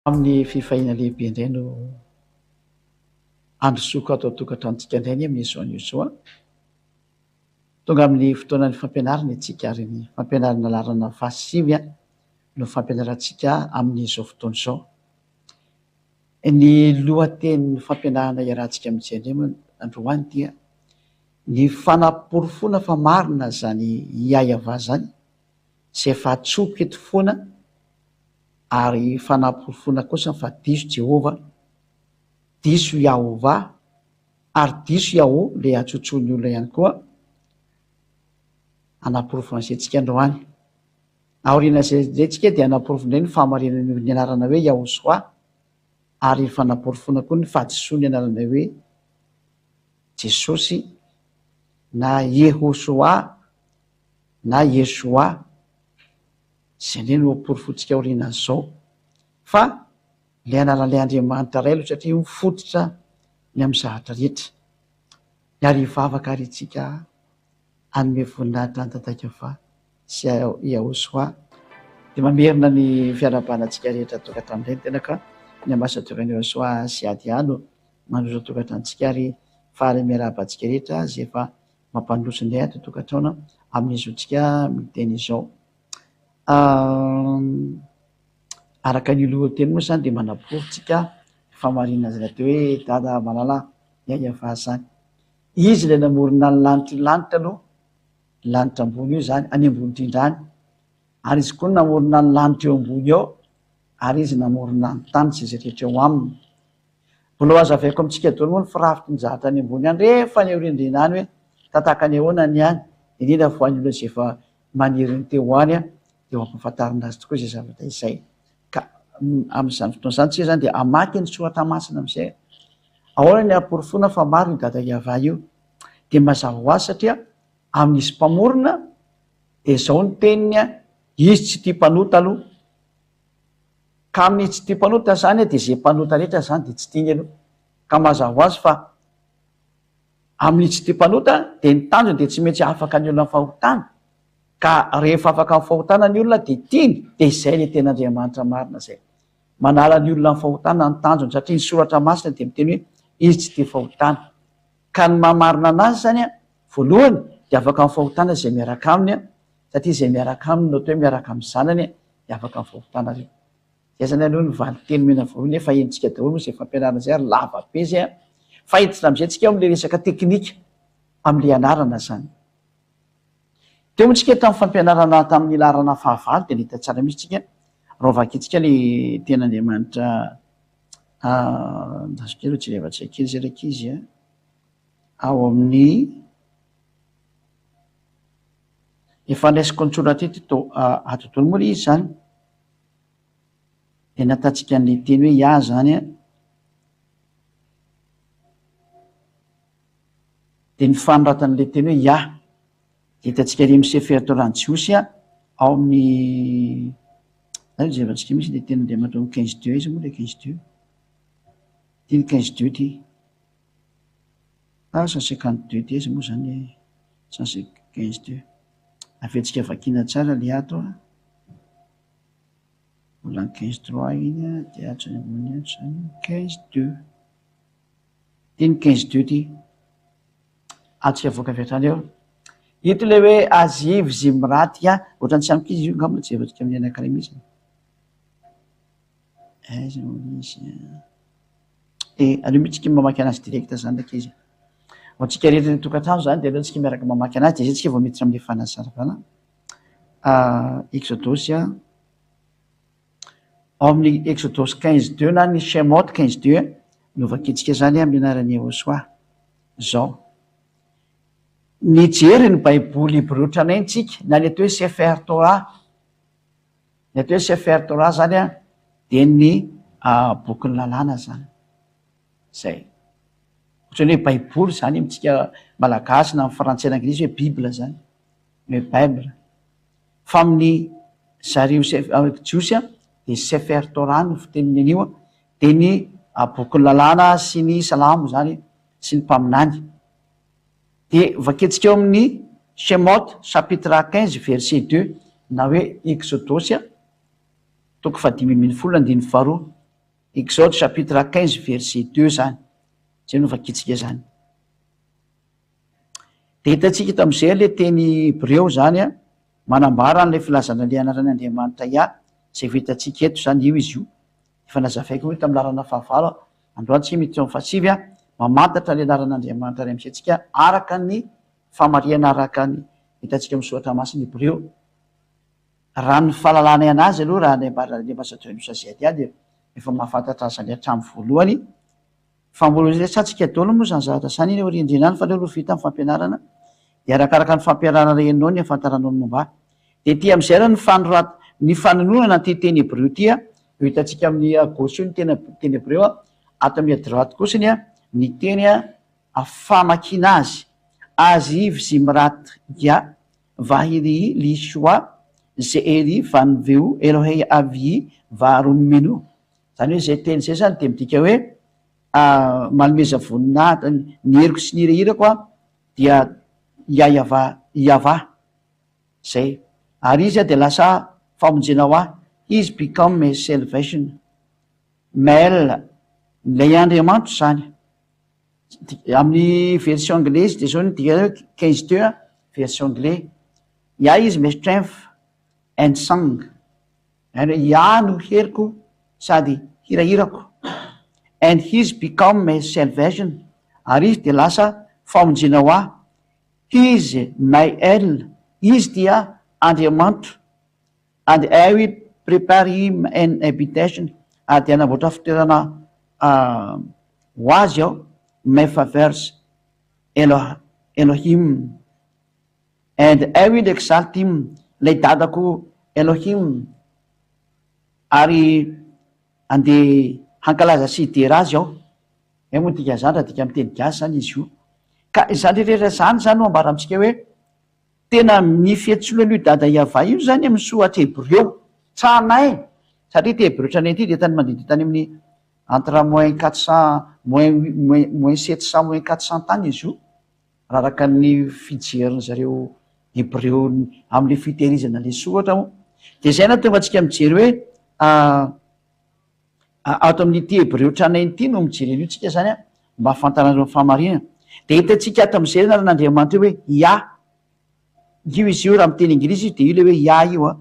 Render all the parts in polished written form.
Amin'ny fifaliana lehibe indray no androsoako ato an-tokantranontsika indray anie amin'izao anio izao an. Tonga amin'ny fotoanan'ny fampianarana isika ary ny fampianarana laharana fahasivy no fampianarantsika amin'izao fotoana izao. Ny lohatenin'ny fampianarana iarahantsika mijery indray moa androany dia ny fanaporofoana fa marina izany Yahweh izany izay efa atsoko eto foana ary fanaporofoana kosa fa diso Jehovah, diso Yahovah, ary diso Yaho ilay atsotsoin'ny olona ihany koa, hanaporofo an'izay tsika androany. Aorian'izay indray tsika dia hanaporofo indray ny fahamarinan'io ny anarana hoe Yahosoa, ary fanaporofoana koa ny fahadisoan'ny anarana hoe Jesosy na Yehosoa na Yeshoa. Izay indray no porofointsika aorianan'izao fa ilay anaran'ilay Andriamanitra Ray aloha satria io fototra ny amin'ny zavatra rehetra. Ary hivavaka ary isika hanome voninahitra an'i Dadakava sy Yahosoa. Dia mamerina ny fiarahabana antsika rehetra tokantrano indray ny tena ka ny ambasadaoran'i Yahosoa sy Adia no mandroso tokantranontsika ary faly miarahaba antsika rehetra izay efa mampandroso indray ato an-tokantrano amin'izao tsika miteny izao. Araka ny lohateny moa izany dia manaporofo tsika fahamarinana izany atao hoe Dada malala Yahya izany. Izy ilay namorona ny lanitra io lanitra aloha, lanitra ambony io izany, any ambony indrindra any. Ary izy koa no namorona ny lanitra eo ambony eo, ary izy namorona ny tany sy izay rehetra eo aminy. Mbola ho hazavaiko amintsika daholo moa ny firafitry ny zavatra any ambony any rehefa any aoriandriana any hoe tataka any ahoana ny any, indrindra fa ho an'ny olona izay efa maniry ny te ho any dia ho ampahafantarina azy tokoa izay zavatra izay. Ka amin'izany fotoana izany tsika izany dia hamaky ny soratra masina amin'izay. Ahoana ny haporofoana fa marina io Dada Yavah io? Dia mazava ho azy satria amin'izy mpamorona dia izao ny teniny, izy tsy tia mpanota aloha. Ka amin'ny tsy tia mpanota izany dia izay mpanota rehetra izany dia tsy tiany aloha. Ka mazava ho azy fa amin'ny tsy tia mpanota dia ny tanjony dia tsy maintsy afaka ny olona amin'ny fahotana. Ka rehefa afaka amin'ny fahotana ny olona dia tiany, dia izay ilay tena Andriamanitra marina izay. Manala ny olona amin'ny fahotana ny tanjony satria ny soratra masina dia miteny hoe izy tsy tia fahotana. Ka ny maha marina anazy izany voalohany dia afaka amin'ny fahotana izay miaraka aminy satria izay miaraka aminy no atao hoe miaraka amin'ny zanany dia afaka amin'ny fahotana reo. Zay zany aloha ny valinteny omena voalohany efa henontsika daholo moa izay fampianarana izay ary lava be izay an! Fa hiditra amin'izay tsika ao amin'ilay resaka teknika amin'ilay anarana zany. Teo moa tsika tamin'ny fampianarana tamin'ny laharana fahavalo dia nahita tsara mihitsy tsika raha vakintsika ilay tenin'Andriamanitra andraso kely aloha jerevantsika kely izay rankizy a! Ao amin'ny Efa raisiko an-tsoratra eto ato daholo moa ilay izy izany. Dia nataontsika an'ilay teny hoe Yah izany an. Dia ny fanoratana ilay teny hoe Yah. Dia hitantsika ery amin'ny Sefer Torah Jiosy an, ao amin'ny, aiza jerevantsika mihitsy ilay tenin'Andriamanitra ao amin'ny quinze deux, aiza moa ilay quinze deux? Ity ny quinze deux ity. Ah, 152 ty aiza moa zany e? 152. Averintsika vakiana tsara le ato a. Mbola ny quinze trois iny a, dia ato zany ambony ato zany quinze deux. Ty ny quinze deux ty. Atsika avoaka avy hatrany eo. Ito ilay hoe Aziv Zimraty a, ohatran'ny tsy amiko izy io angamba jerentsika amin'ny anankiray mihitsy. Aiza moa izy a? Dia aleo mihitsy tsika mamaky anazy direct zany rankizy. Ho antsika rehetra any an-tokantrano zany dia aleo tsika miaraka mamaky anazy dia zay tsika vao miditra amin'ilay fanazavana. Exodosy a, ao amin'ny Exodosy quinze deux na ny Shemot quinze deux no vakintsika zany amin'ny anaran'i Yehosua. Zao. Nijery ny baiboly hebreo tranainy tsika na ny atao hoe Sefer Torah. Ny atao hoe Sefer Torah zany an, dia ny bokin'ny lalàna zany. Zay. Ohatran'ny hoe baiboly zany amintsika malagasy na amin'ny frantsay na anglisy hoe bible zany, ny hoe bible. Fa amin'ny zareo jiosy an, dia Sefer Torah no fiteniny an'io an, dia ny bokin'ny lalàna sy ny salamo zany sy ny mpaminany. Dia vakintsika eo amin'ny Shemot chapitre 15 verset 2 na hoe Exodosy toko fahadimy ambin'ny folo andininy faharoa. Exode chapitre 15 verset 2 zany, zay no vakintsika zany. De hitantsika eto am'izay le teny hebreo zany a, manambara an'ilay filazana le anaran' Andriamanitra Yah, zay efa hitantsika eto zany, io izy io. Efa nazavaiko moa tamin'ny laharana fahavalo, androany tsika miditra amin'ny fahasivy a, mamantatra le anaran'Andriamanitra ary am'izay tsika araka ny famarihana araka ny hitantsika amin'ny soratra masina hebreo. Raha ny fahalalanay anazy aloha, raha ny ambaran'ny ambassadeur Moussa Ziadia dia efa mahafantatra azy zany hatramin'ny voalohany, fa mbola ho resahantsika daholo moa zany zavatra zany eny aoriandriana any, fa aleo aloha vita ny fampianarana, dia arakaraka ny fampianarana henonao ny ahafantaranao ny momba ahy. Dia ety amin'izay ary ny fanorat-, ny fanononana an'ity teny hebreo ity a, io hitantsika amin'ny à gauche io ny tena teny hebreo a, ato amin'ny à droite kosany a, ny teny a famakiana azy, aziv zimrat ya Vahiri Lishua Ze'eri Vanveu Elohei Avyi Varummenu. Izany hoe izay teny izay izany dia midika hoe manomeza voninahitra, ny heriko sy ny hirahirako dia Yayavah, Yavah. Izay. Ary izy dia lasa famonjena ho ahy, He is become my salvation. Mel, ilay Andriamanitro izany. Amin'ny version anglaise dia zao ny dikany hoe 15 deux version anglais, Yah is my strength and song, zany hoe Yah no heriko sady hirahirako, and he's become my salvation, ary izy dia lasa famonjena ho ahy, he is my El, izy dia Andriamanitro, And I will prepare him an habitation, ary dia hanamboatra fitoerana ho azy aho, my favors, Elohim, and I will exalt him, ilay dadako Elohim, ary andeha hankalaza sy hidera azy aho. Izay moa ny dikan'izany raha adika amin'ny teny gasy izany izy io. Ka izany rehetra izany izany no ambara amintsika hoe Tena ny fiantsoana an'io Dada Yavah io izany amin'ny soratra hebreo tranainy, satria ity hebreo tranainy ity dia tany manodidina tany amin'ny entre moins 400, moins moins moins 700, moins 400 tany izy io, raha araka ny fijerin-dry zareo hebreo amin'ilay fitehirizana ilay soratra moa. Dia izay no nahatonga antsika mijery hoe Ato amin'ity Hebreo tranainy ity no mijery an'io tsika izany an, mba hahafantaranareo ny fahamarinana. Dia hitantsika ato amin'izay anaran'Andriamanitra io hoe Yah. Io izy io, raha miteny anglisy izy dia io ilay hoe Yah io an.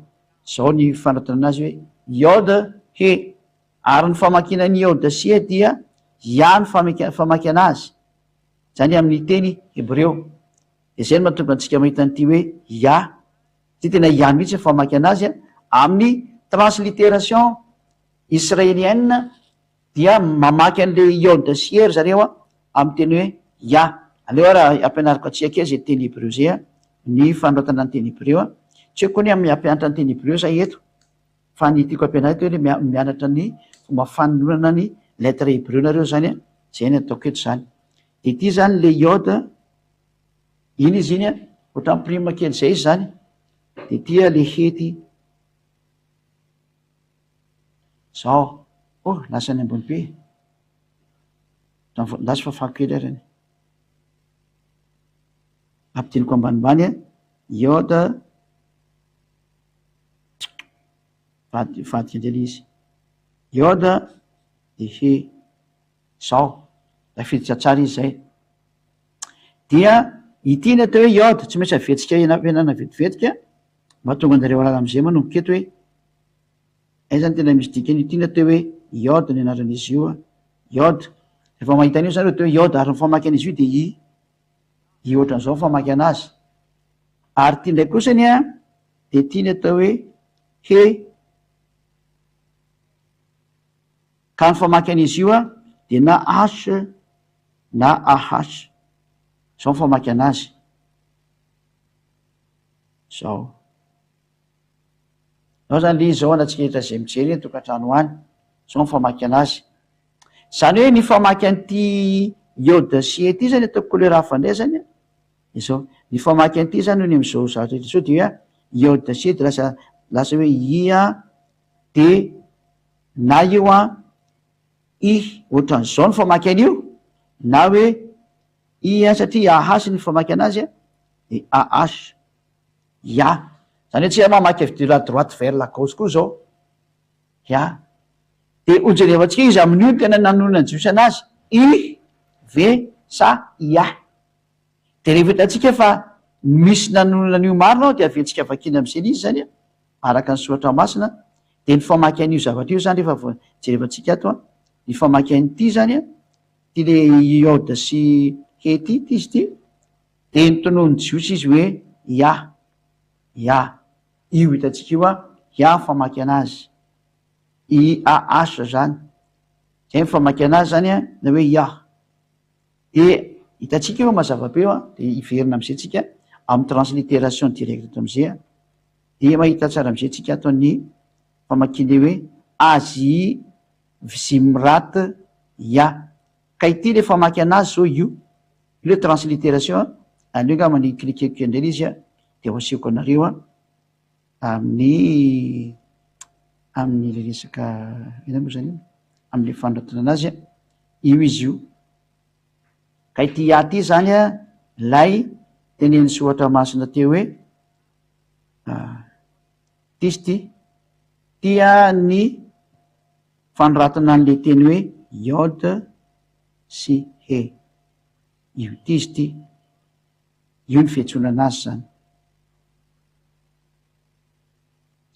Izao ny fanoratana anazy hoe Yod He. Ary ny famakiana ny Yod sy He dia Yah ny famakiana azy. Izany amin'ny teny Hebreo. Dia izay no mahatonga antsika mahita an'ity hoe Yah. Ity tena Yah mihitsy ny famakiana azy an, amin'ny transliteration Israelienne dia mamaky an'le Yod sy He ry zareo an, amin'ny teny hoe Yah. Aleo ary ampianariko antsika kely izay teny hebreo izay an, ny fanoratana ny teny hebreo an. Tsy hoe koa ny hampianatra ny teny hebreo za eto, fa ny tiako ampianarina eto hoe mianatra ny fomba fanononana ny lettre hebreo nareo zany an, izay ny ataoko eto zany. Dia ity zany le Yod, iny izy iny an, ohatran'ny prime kely izay izy zany, dia ity le He ity. Zao. Oh, lasa any ambony be. Lasa fafako kely ary any. Ampidiniko ambanimbany a. Iode. Vady, vadika indray ilay izy. Iode de he. Zao. Tafiditra tsara izy zay. Dia ity ny atao hoe iode, tsy maintsy avetsika ena vetivetika. Mba tonga anjareo hahalala amizay manomboka eto hoe aiza no tena misy dikany ity ny atao hoe iode ny anaran'izy io a, iode, rehefa mahita an'io zareo de hoe iode ary ny famaky an'izy io de i, i ohatran'izao ny famaky anazy, ary ity indray kosany a de ity ny atao hoe he, ka ny famaky an'izy io a de na h na ah, zao ny famaky anazy. Zao. Zao zany le izy zao antsika rehetra zay mijery any tokantrano any. Zao ny famaky anazy. Zany hoe ny famaky an'ity iode sy e ty zany ataoko couleur hafa indray zany an. De zao. Ny famaky an'ity zany hono am'zao zavatra rehetra zao dia iode sy e de lasa lasa hoe i a de na io an i ohatran'izao ny famaky an'io na hoe i a satria ah ny famaky anazy an. De AH. Ya. Zany hoe tsika mamaky avy de la droite vers la gauche koa zao. Ya. Dia hojerevantsika iza amin'io no tena nanonona ny Jiosy anazy, I ve sa Iah? Dia rehefa hitantsika fa misy nanonona an'io marina ao dia aventsika vakiana amin'izay ilay izy izany an, araka ny soratra masina, dia ny famaky an'io zavatra io izany rehefa jerevantsika ato an, ny famaky an'ity izany an, ity le Iod sy He ity, ity izy ity, dia notononin'ny Jiosy izy hoe Iah, Iah, io hitantsika io an, Iah ny famaky anazy. IAH zany. Zay ny famaky anazy zany an, na hoe Yah. De hitantsika eo mazava be eo an, de hiverina amizay tsika amin'ny transliteration direct eto amizay an, de mahita tsara amizay tsika ato ny famakiana hoe Azi Vzimrat Yah. Ka ity le famaky anazy zao io, io le transliteration an, aleo angamba ny cliquer-ko indray le izy an, de ho asehoko anareo an. Amin'ny amin'ilay resaka inona moa izany io? Amin'ilay fanoratana anazy an, io izy io. Ka ity A ity izany an, ilay tenenin'ny soratra masina teo hoe ity izy ity, ity an ny fanoratana an'ilay teny hoe Yod sy He. Io ity izy ity. Io ny fiantsoana anazy zany.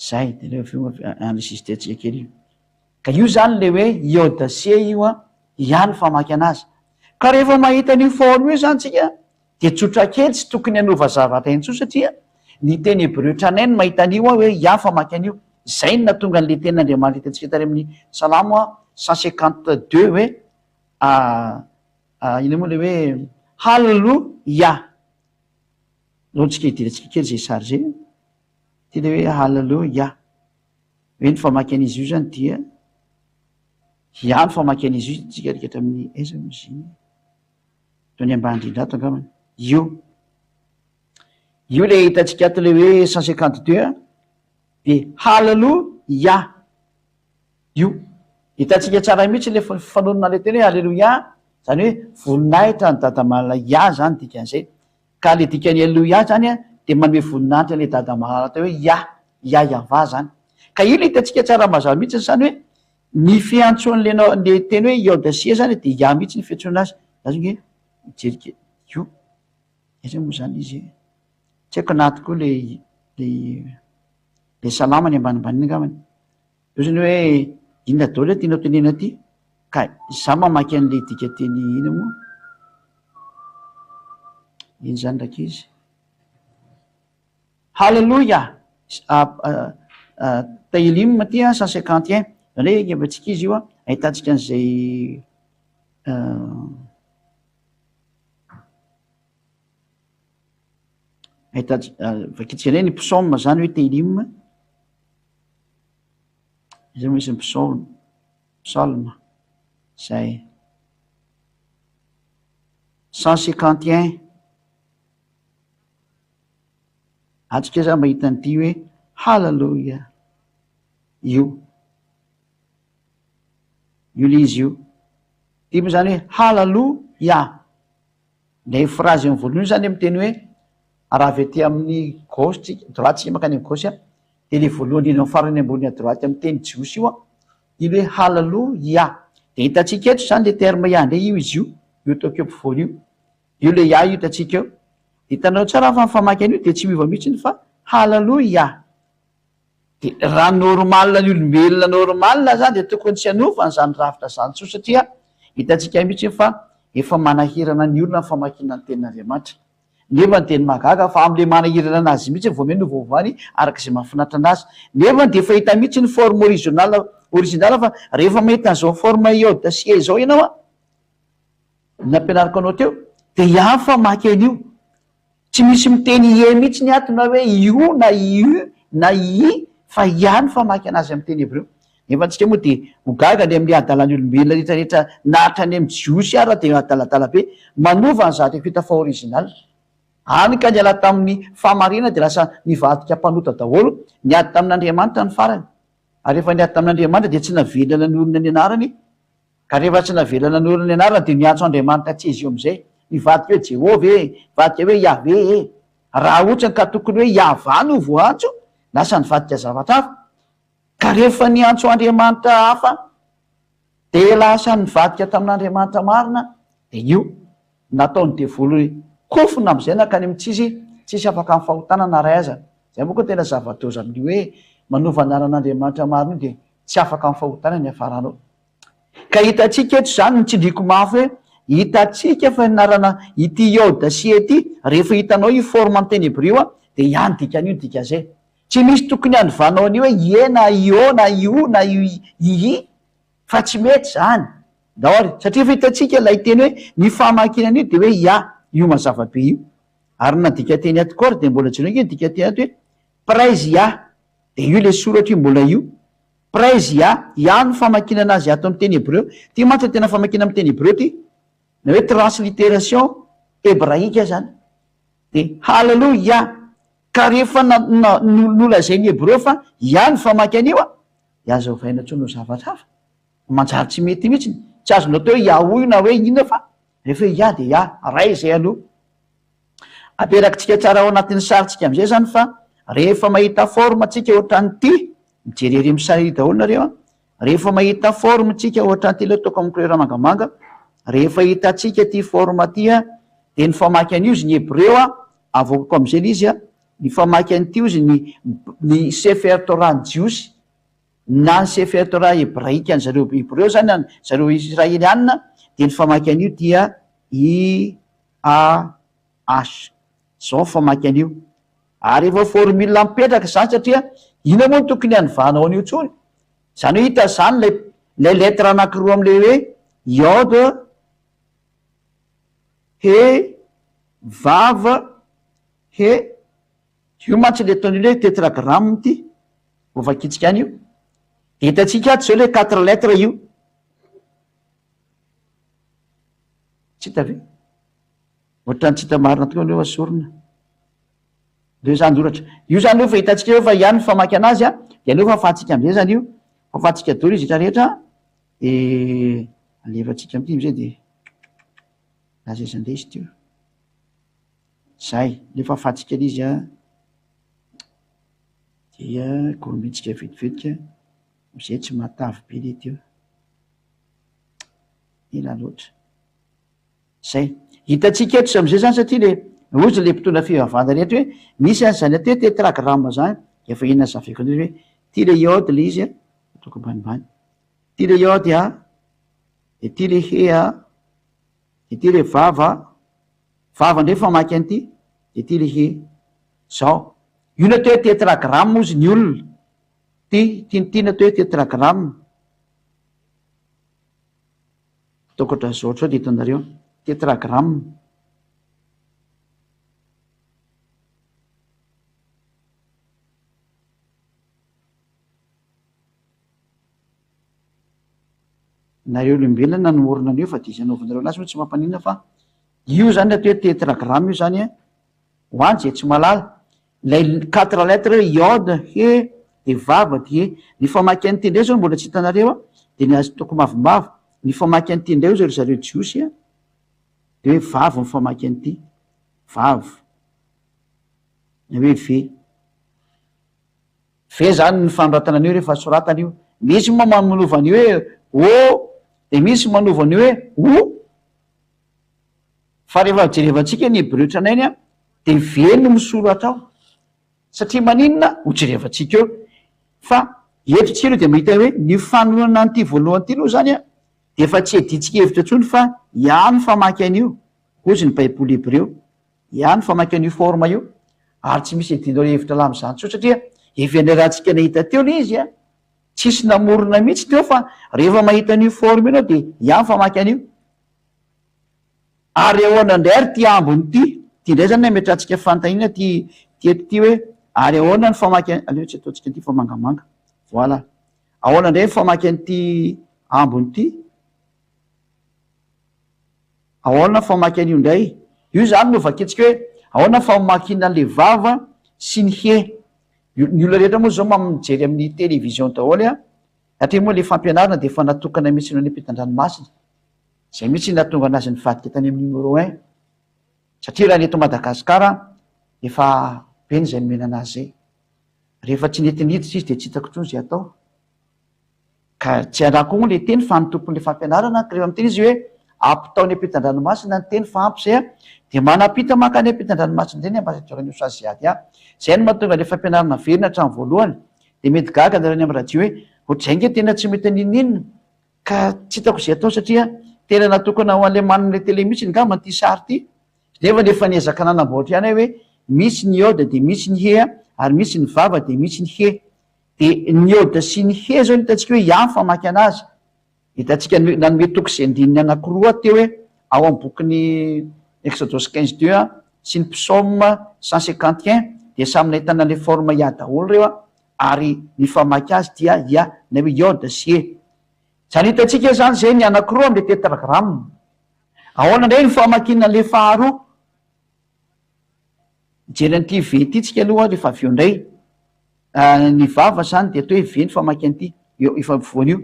Zay, de reo avy eo enregistré-ntsika kely io. Ka io zany le hoe iodase io an, ihany famaky anazy. Ka rehefa mahita an'io forme io zany tsika de tsotra kely tsy tokony hanova zavatra intsony satria ny teny hebreo tranainy mahita an'io an hoe ihany famaky an'io. Zay no nahatonga an'le tenin'Andriamanitra hitantsika tany amin'ny Salamo 152 hoe Inona moa ilay hoe Haleloia? Aleo tsika hidirantsika kely izay sary izay. Ity ilay hoe Haleloia. Hoe ny famaky an'izy io izany dia Ia ny famaky an'izy io tsika alika hatramin'ny aiza moa izy iny? Teo any ambany indrindra ato angambany. Io. Io ilay hitantsika ato ilay hoe 152 dia Haleloia. Io. Hitantsika tsara mihitsy ilay fanonona ilay teny hoe Aleloia, izany hoe voninahitra an'i Dada Malala Yah izany dikan'izay. Ka ilay dikan'ny Aleloia izany dia manome voninahitra an'ilay Dada Malala atao hoe Yah, Yah Yavah izany. Ka io ilay hitantsika tsara mazava mihitsy izany hoe ny fiantsoan'ilay ilay teny hoe Yaodasia izany dia Yah mihitsy ny fiantsoana azy. Za zao nge mijery kely io. Aiza moa izany izy e? Tsy haiko na ato koa ilay ilay ilay salama any ambanimbany iny angambany. Ohatrany hoe inona daholo le tianao tenenina aty? Ka za mamaky an'le dikateny ina moa? Ino zany rankizy? Haleloia! Tehilim aty an, 151, zany hoe ekentsika izy io an, ahitantsika an'izay ahitantsika, vakintsika indray ny psaume zany hoe Tehilim. Izay moa izy ny psaume, psalme, zay. 151. Atsika za mahita an'ity hoe haleloia io. Io le izy io. Ity moa zany hoe haleloia. Ilay phrase eo voalohany zany miteny hoe raha avy aty amin'ny gauche tsika, droite tsika mankany amin'ny gauche dia ilay voalohany indrindra amin'ny farany ambony à droite amin'ny teny jiosy io an, iny hoe haleloia. Dia hitantsika eto izany ilay terme ia indray io izy io, io ataoko eo ampovoany io. Io ilay ia io hitantsika eo. Hitanao tsara fa ny famaky an'io dia tsy miova mihitsy fa haleloia. De raha normal ny olombelona normal zany de tokony tsy hanova an'izany rafitra zany intsony satria hitantsika mihitsy fa efa manahirana ny olona ny famakiana ny tenin'Andriamanitra. Nefa ny teny mahagaga fa amle manahirana anazy mihitsy vao miha novaovany araka izay mahafinaritra anazy. Nefa dia efa hita mihitsy ny forme original original fa rehefa mahita an'izao forme iode sy e izao ianao an, nampianariko anao teo, dia ihany famaky an'io. Tsy misy miteny ie mihitsy ny ato na hoe iu na iu na ii fa ia ny famaky anazy amin'ny teny hebreo. Nefa antsika moa dia ho gaga ny amin'ny hadalan'ny olombelona rehetra rehetra na hatrany amin'ny jiosy ara dia adaladala be manova ny zavatra efa hita fa original. Hany ka niala tamin'ny fahamarinana dia lasa nivadika mpanota daholo, niady tamin'Andriamanitra ny farany. Ary rehefa niady tamin'Andriamanitra dia tsy navelana nanorina ny anarany Ka rehefa tsy navela nanorina ny anarany dia niantso Andriamanitra tsy izy io amin'izay. Nivadika hoe Jehovah e, nivadika hoe Yahveh e. Raha otrany ka tokony hoe Yahvah no voaantso, lasa nivadika zavatra hafa. Ka rehefa niantso Andriamanitra hafa. Dia lasa nivadika tamin'Andriamanitra marina dia io nataon'ny devoly kofona amin'izay nankany amin'ny tsisy tsisy afaka amin'ny fahotana na ray aza. Izay moa koa tena zava-doza amin'io hoe manova anaran'Andriamanitra marina io dia tsy afaka amin'ny fahotana ny hiafaranao. Ka hitantsika eto izany ny tsindriako mafy hoe hitantsika fa ny anarana ity Yod sy He ity rehefa hitanao io forme amin'ny teny hebreo a dia ihany dikan'io ny dikan'izay. Tsy misy tokony hanovanao an'io hoe Ie na Io na Iu na Ii fa tsy mety izany. Ndao ary, satria efa hitantsika ilay teny hoe ny famakiana an'io dia hoe Yah, io mazava be io. Ary ny nadika teny ato koa ary dia mbola jereo ange ny dikanteny ato hoe Praise Yah, dia io ilay soratra io mbola io. Praise Yah, Yah no famakiana anazy ato amin'ny teny hebreo. Ity mantsy no tena famakiana amin'ny teny hebreo ity, na hoe transliteration hebraika izany. Dia Haleloia! Ka rehefa nolazain'ny Hebreo fa Yah no famaky an'io an, dia aza ovaina intsony ho zavatra hafa. Manjary tsy mety mihitsy. Tsy azonao atao hoe Yahoo io na hoe inona fa rehefa hoe Yah dia Yah. Ray izay aloha. Aperakitsika tsara ao anatin'ny sarintsika amin'izay izany fa rehefa mahita forme tsika ohatran'ity, mijery ery amin'ny sary ery daholo nareo an, rehefa mahita forme tsika ohatran'ity aloha ataoko amin'ny couleur mangamanga, rehefa hitantsika ity forme ity an, dia ny famaky an'io izy ny hebreo an, Avoakako amin'izay ilay izy a, ny famaky an'ity ozy ny ny Sefer Torah ny Jiosy na ny Sefer Torah hebraika ny zareo hebreo zany an, zareo israelianina dia ny famaky an'io dia I A H. Zao ny famaky an'io. Ary efa formule mipetraka izany satria inona moa no tokony hanovanao an'io intsony? Izany hoe hita izany ilay ilay lettre anankiroa amin'ilay hoe Yod He, vava, he, io mantsy le ataon'io hoe tetragramme ity, vao vakintsika any io, de hitantsika ato zao le quatre lettres io, tsy hita ve? Ohatran'ny tsy hita marina tokoa aleo asorina, aleo za hanoratra, io zany aloha efa hitantsika eo fa ihany ny famaky anazy an, de aleo fafantsika amizay zany io, fafantsika daholo izy rehetra rehetra de alefantsika amity amizay de. Lasa izy andeha izy teo. Zay, nefa afatsika ilay izy an, dia gourmet-tsika vetivetika, amizay tsy matavy be ilay teo. Ela loatra. Zay. Hitantsika eto amizay zany satria le hozy le mpitondra fivavahana rehetra hoe misy an'izany atao hoe tetragramme zany, efa inona zaveko an'io hoe ty le iode le izy an, ataoko ambanimbany, ty le iode an, de ty le he an, de ty le vava, vava ndray famaky an'ity, de ty le he. Zao. Io no atao hoe tetragramme hozy ny olona. Ty, ty ty no atao hoe tetragramme. Ataoko ohatran'izao ohatr'izao de hitanareo. Tetragramme. Nareo olombelona no orina an'io fa dia izay anaovanareo anazy moa tsy mampaninona fa io zany ny atao hoe tetragramme io zany an, ho any izay tsy mahalala, ilay quatre lettres hoe iod, he, dia vava, dia he. Ny famaky an'ity indray zao mbola tsy hitanareo an, dia ny azy toko mavomavo, ny famaky an'ity indray hozy ry zareo jiosy an, dia hoe vava ny famaky an'ity, vava, na hoe ve. Ve zany ny fanoratana an'io rehefa soratana io? Misy moa manova an'io hoe o, dia misy manova an'io hoe o, fa rehefa jerevantsika ny hebreo tranainy an, dia ve no misoratra ao. Satria maninona? Ho jerevantsika eo. Fa eto tsika aloha dia mahita hoe ny fanoloana an'ity voalohany ity aloha zany an, dia efa tsy iadiantsika hevitra intsony fa ihany famaky an'io, hozy ny baiboly hebreo. Ihany famaky an'io forme io ary tsy misy iadianao hevitra laha amin'izany intsony satria efa niarahantsika nahita teo ilay izy a! Tsisy namorona mihitsy teo fa rehefa mahita an'io forme io ianao dia ihany famaky an'io. Ary ahoana indray ary ity ambiny ity? Ity indray izany ametrahantsika fanontaniana ity ity eto ity hoe ary ahoana ny famaky aleo tsy ataontsika an'ity fa mangamanga. Voilà. Ahoana indray ny famaky an'ity ambiny ity? Ahoana ny famaky an'io indray? Io izany no vakintsika hoe ahoana ny famakiana an'ilay vava sy ny hehy. Ny olona rehetra moa izao mijery amin'ny télévision daholo an, satria moa ilay fampianarana dia efa natokana mihitsy any ampitan-dranomasina. Izay mihitsy no nahatonga an'azy nivadika tany amin'ny numéro un. Satria raha ny eto Madagasikara efa be ny izay nomena an'azy izay. Rehefa tsy nety niditra izy dia tsy hitako intsony izay atao. Ka tsy iaraha koa moa le teny fa ny tompon'le fampianarana ka rehefa miteny izy hoe ampitao any ampitan-dranomasina ny teny fa ampy zay a, dia manampita mankany ampitan-dranomasina indray ny ambassadeur-n'i usa Ziadia. Zay no mahatonga le fampianarana velona hatramin'ny voalohany. Dia mety gaga nareo any amin'ny radio hoe ohatr'izay nge tena tsy mety n'inon'inona ka tsy hitako izay atao satria tena natokana ho an'ilay manana ilay télé mihitsy ngamba ity sary ity. Nefa efa niezaka nanamboatra ihany aho hoe misy ny iode dia misy ny he ary misy ny vava dia misy ny he. Dia ny iode sy ny he izao no hitantsika hoe ihany famaky anazy. Hitantsika nanome toko sy andininy anankiroa aho teo hoe ao amin'ny bokin'ny Exodosy 15 deux sy ny Psaume 151 dia samy nahitana ilay forme ia daholo ireo ary ny famaky azy dia ia na hoe iode sy he. Izany hitantsika izany izay ny anankiroa amin'ilay tetragramme. Ahoana indray ny famakiana ilay faharoa? Mijery an'ity V ity tsika aloha rehefa avy eo indray. Ny vava izany dia atao hoe V ny famaky an'ity, eo efa afovoany io.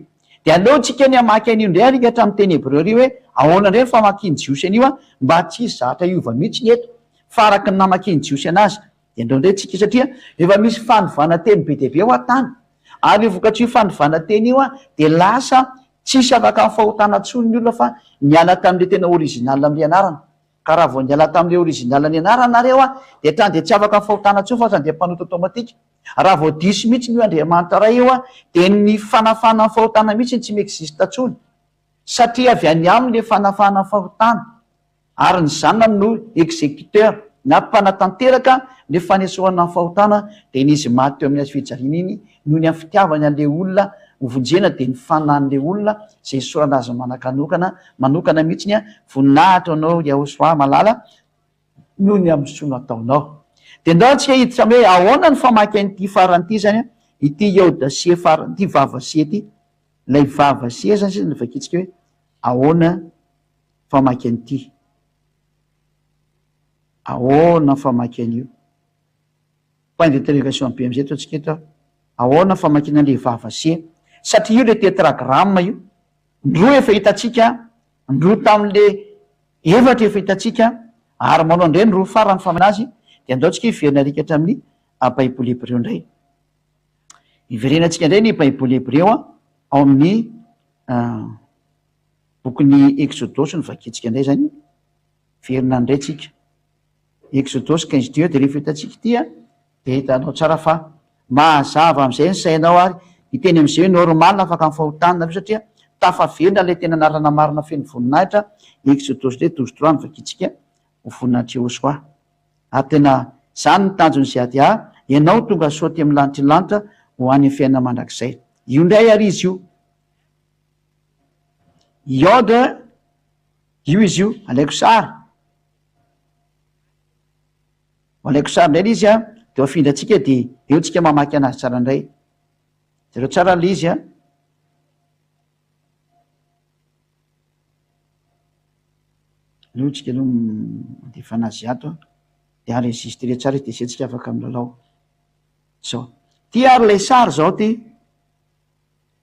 Dia aleo tsika ny hamaky an'io indray ary hatramin'ny teny hebreo ary hoe ahoana indray ny famakian'ny Jiosy an'io mba tsy hisy zavatra hiova mihitsy ny eto fa araka ny namakian'ny Jiosy anazy. Dia andao indray tsika satria efa misy fanovana teny be dia be ao an-tany. Ary io vokatr'io fanovana teny io dia lasa tsisy afaka amin'ny fahotana intsony ny olona fa niala tamin'ilay tena original amin'ilay anarana. Ka raha vao niala tamin'ilay original ny anarana nareo dia hatrany dia tsy afaka amin'ny fahotana intsony fa hatrany dia mpanota automatique. Raha vao diso mihitsy io Andriamanitra Ray io dia ny fanafahana ny fahotana mihitsy no tsy mi-existe intsony. Satria avy any aminy ilay fanafahana ny fahotana. Ary ny zanany no executeur na mpanatanteraka ny fanesorana ny fahotana dia iny izy maty teo amin'ny hazo fijaliana iny noho ny amin'ny fitiavany an'ilay olona hovonjena dia ny fanahin'ilay olona izay nisorana azy manakanokana manokana mihitsiny a voninahitra ho anao Yahosoa malala noho ny amin'ny soa nataonao. Dia ndao antsika hiditra amin'ny hoe ahoana ny famaky an'ity farany ity izany a, ity Yaodasie farany ity vavasie ity, ilay vavasie izany sisa no vakintsika hoe ahoana famaky an'ity. Ahoana famaky an'io? Point d'interrogation be amizay ataontsika eto a. Ahoana famakiana an'ilay vava se? Satria io ilay tetragramme io. Ny roa efa hitantsika, ny roa tamin'le efatra efa hitantsika, ary manao indray ny roa farany famana azy, dia andao tsika hiverina arikatra amin'ny Baiboly hebreo indray. Hiverenantsika indray ny Baiboly hebreo ao amin'ny Bokin'ny Eksodosy no vakintsika indray izany, miverina indray tsika. Eksodosy 15 deux dia rehefa hitantsika ity an, dia hitanao tsara fa mazava amin'izay ny sainao ary hiteny amin'izay hoe normal afaka amin'ny fahotana nareo satria tafaverina ilay tena anarana marina feno voninahitra, Eksodosy indray 12 trois no vakintsika ho voninahitr'i Yehosua. Ary tena izany ny tanjon'ny ZADA, ianao tonga soa aty amin'ny lanitry ny lanitra ho any amin'ny fiainana mandrakizay. Io indray ary izy io. Iode, io izy io, alaiko sary. Alaiko sary indray ilay izy an, dia afindrantsika dia eo tsika mamaky anazy tsara indray. Jereo tsara ilay izy an. Aleo tsika aloha mandefa anazy ato an, dia enregistrer tsara izy dia izay tsika afaka milalao. Zao. Ty ary ilay sary zao ty.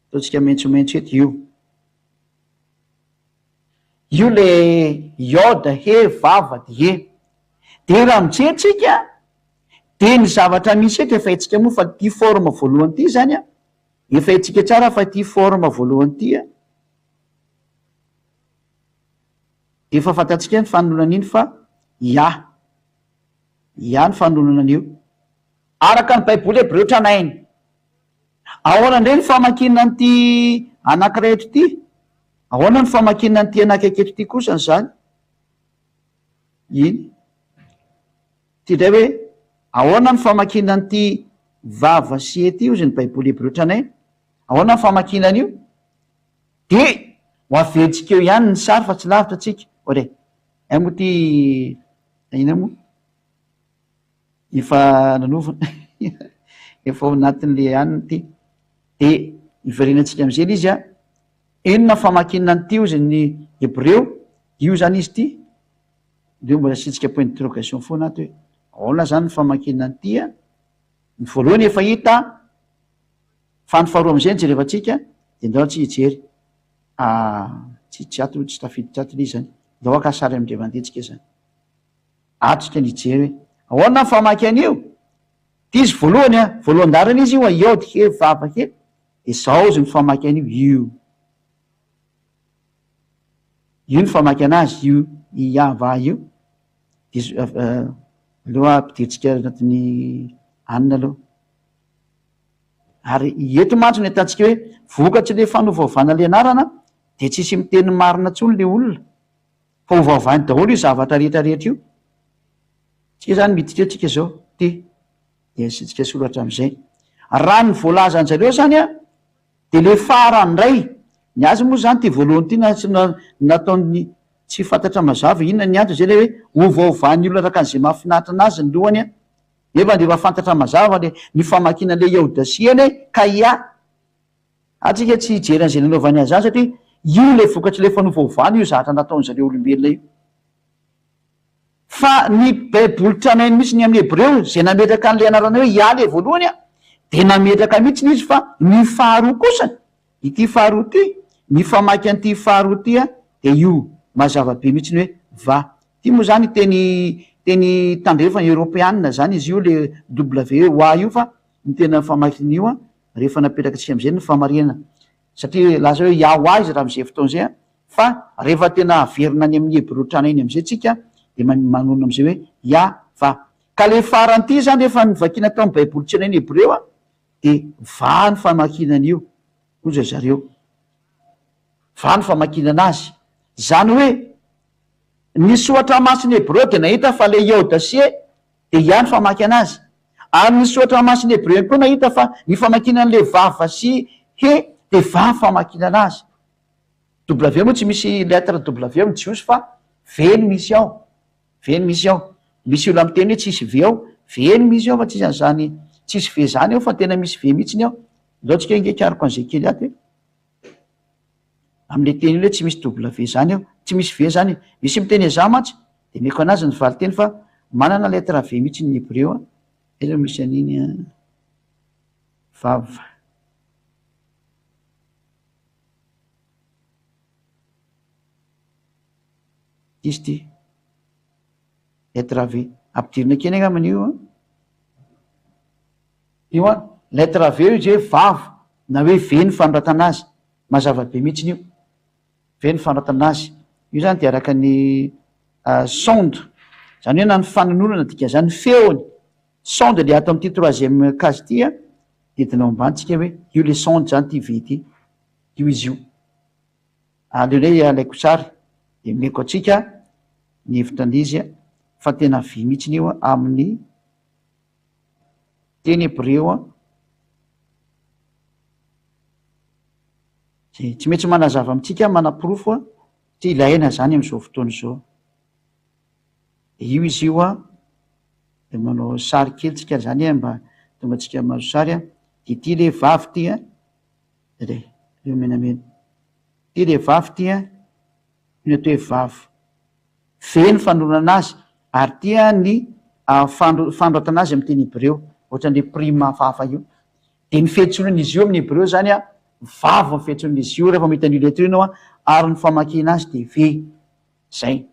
Ataontsika maitsomaitso eto io. Io le iode, he, vava, die. De raha mijery tsika de ny zavatra misy eto efa haintsika moa fa ity forme voalohany ity zany an, efa haintsika tsara fa ity forme voalohany ity an, de efa fantatsika ny fanoloana an'iny fa ia, ia ny fanoloana an'io. Araka ny baiboly hebreo tranainy. Ahoana indray ny famakiana an'ity anankiray eto ity? Ahoana ny famakiana an'ity anakaiky eto ity kosany izany? Iny. Ity indray hoe, ahoana ny famakiana an'ity vava sy ety hozy ny Baiboly hebreo tranainy? Ahoana ny famakiana an'io? Dia ho averintsika eo ihany ny sary fa tsy lavitra tsika. Ore, hay moa ity, inona moa? Efa nanova efa ao anatin'le anona ity. De hiverenantsika am'zay le izy a, inona famakiana an'ity ozy ny hebreo, io zany izy ity, ndreo mbola asiantsika point d'interrogation foana ato hoe ahoana zany ny famakiana an'ity a, ny voalohany efa hita fa ny faharoa am'zay no jerevantsika de ndao antsika hijery, tsy tsy ato tsy tafiditra ato le izy zany, ndao haka sary am'ndray mandeha tsika zany. Atrika ny hijery hoe ahoana ny famaky an'io? Ity izy voalohany a, voalohan-daharana izy io a, iod he vava he. Dia zao izy mifamaky an'io, io. Io ny famaky anazy, io Iava io. Dia aleo ampidirintsika anatin'ny anona aloha. Ary eto mantsy no ahitantsika hoe vokatry ilay fanovaovana ilay anarana dia tsisy miteny marina intsony ilay olona fa ovaovainy daholo io zavatra rehetra rehetra io. Tsika zany miditra eo tsika zao, ty dia asiantsika soratra amizay. Raha ny voalazan-jareo zany an, dia le farany indray, ny azy moa zany ty voalohany ty na tsy nataony tsy fantatra mazava inona ny antony zay le hoe ovaovan'ny olona araka an'izay mahafinaritra anazy ny lohany an, nefa dia efa fantatra mazava le ny famakiana le Yaodasia anie ka ia atsika tsy hijery an'izay nanaovany azy zany satria io le vokatry le fanovaovana io zahatra nataon'zareo olombelona io. Fa ny baiboly tranainy mihitsy ny amin'ny hebreo izay nametraka an'ilay anarana hoe Yah ilay voalohany an, dia nametraka mihitsy izy fa ny faharoa kosany, ity faharoa ity, ny famaky an'ity faharoa ity an, dia io mazava be mihitsy ny hoe va. Ity moa izany teny teny tandrefana eoropeanina izany izy io ilay WA io fa ny tena famakin'io an, rehefa napetrakantsika amin'izay ny famarinana satria lasa hoe Yahwah izy raha amin'izay fotoana izay an, Fa rehefa tena averina any amin'ny Hebreo tranainy amin'izay tsika dia manonona amin'izay hoe Yah-vah. Ka ilay farany ity izany rehefa novakiana tao amin'ny Baiboly tranainy Hebreo dia vah ny famakiana an'io, hoy ry zareo. Vah ny famakiana azy. Izany hoe ny soratra masina Hebreo dia nahita fa ilay Ioda sy E dia Yah ny famaky anazy. Ary ny soratra masina Hebreo ihany koa nahita fa ny famakiana an'ilay vava sy He dia vah ny famakiana anazy. W moa tsy misy lettre W amin'ny jiosy fa V no misy ao, V no misy ao. Misy olona miteny hoe tsisy V ao, V no misy ao fa tsisy an'izany tsisy V zany ao fa tena misy V mihitsiny ao. Ndao tsika ange hikaroko an'izay kely ato e. Amin'ilay teny io hoe tsy misy W zany ao, tsy misy V zany e. Misy miteny an'izany mantsy, dia omeko anazy ny valinteny fa manana lettre V mihitsy ny hebreo a. Aiza no misy an'iny a? Vav. Izy ity. Lettre V. Ampidirina kely angambany io an. Io an, lettre V io izy hoe vava na hoe V ny fanoratana azy. Mazava be mihitsiny io. V ny fanoratana azy. Io zany dia araka ny sound. Izany hoe na ny fanononana dikan'izany, ny feony. Sound le ato amin'ity troisième case ity an. Didina ao ambany tsika hoe io le sonde zany ty V ty, io izy io. Aleo indray alaiko sary de omeko antsika ny hevitra an'izy fa tena V mihitsiny io amin'ny teny hebreo an. Zay, tsy maintsy manazava amintsika manaporofo an, satria ilaina zany amin'izao fotoana izao. De io izy io an, de manao sary kely tsika zany an, mba tonga antsika mahazo sary an, de ity le vavy ty an, re, reo menamena, ity le vavy ty an, io ny atao hoe vavy, ve ny fanorana azy, ary ity an ny fanoratana azy amy teny hebreo, ohatran'le prime hafahafa io, de ny fiantsonan'izy io amin'ny hebreo zany an, vavy ny fiantsonan'izy io rehefa mahita an'io lettre io ianao an, ary ny famakiana azy de ve. Zay.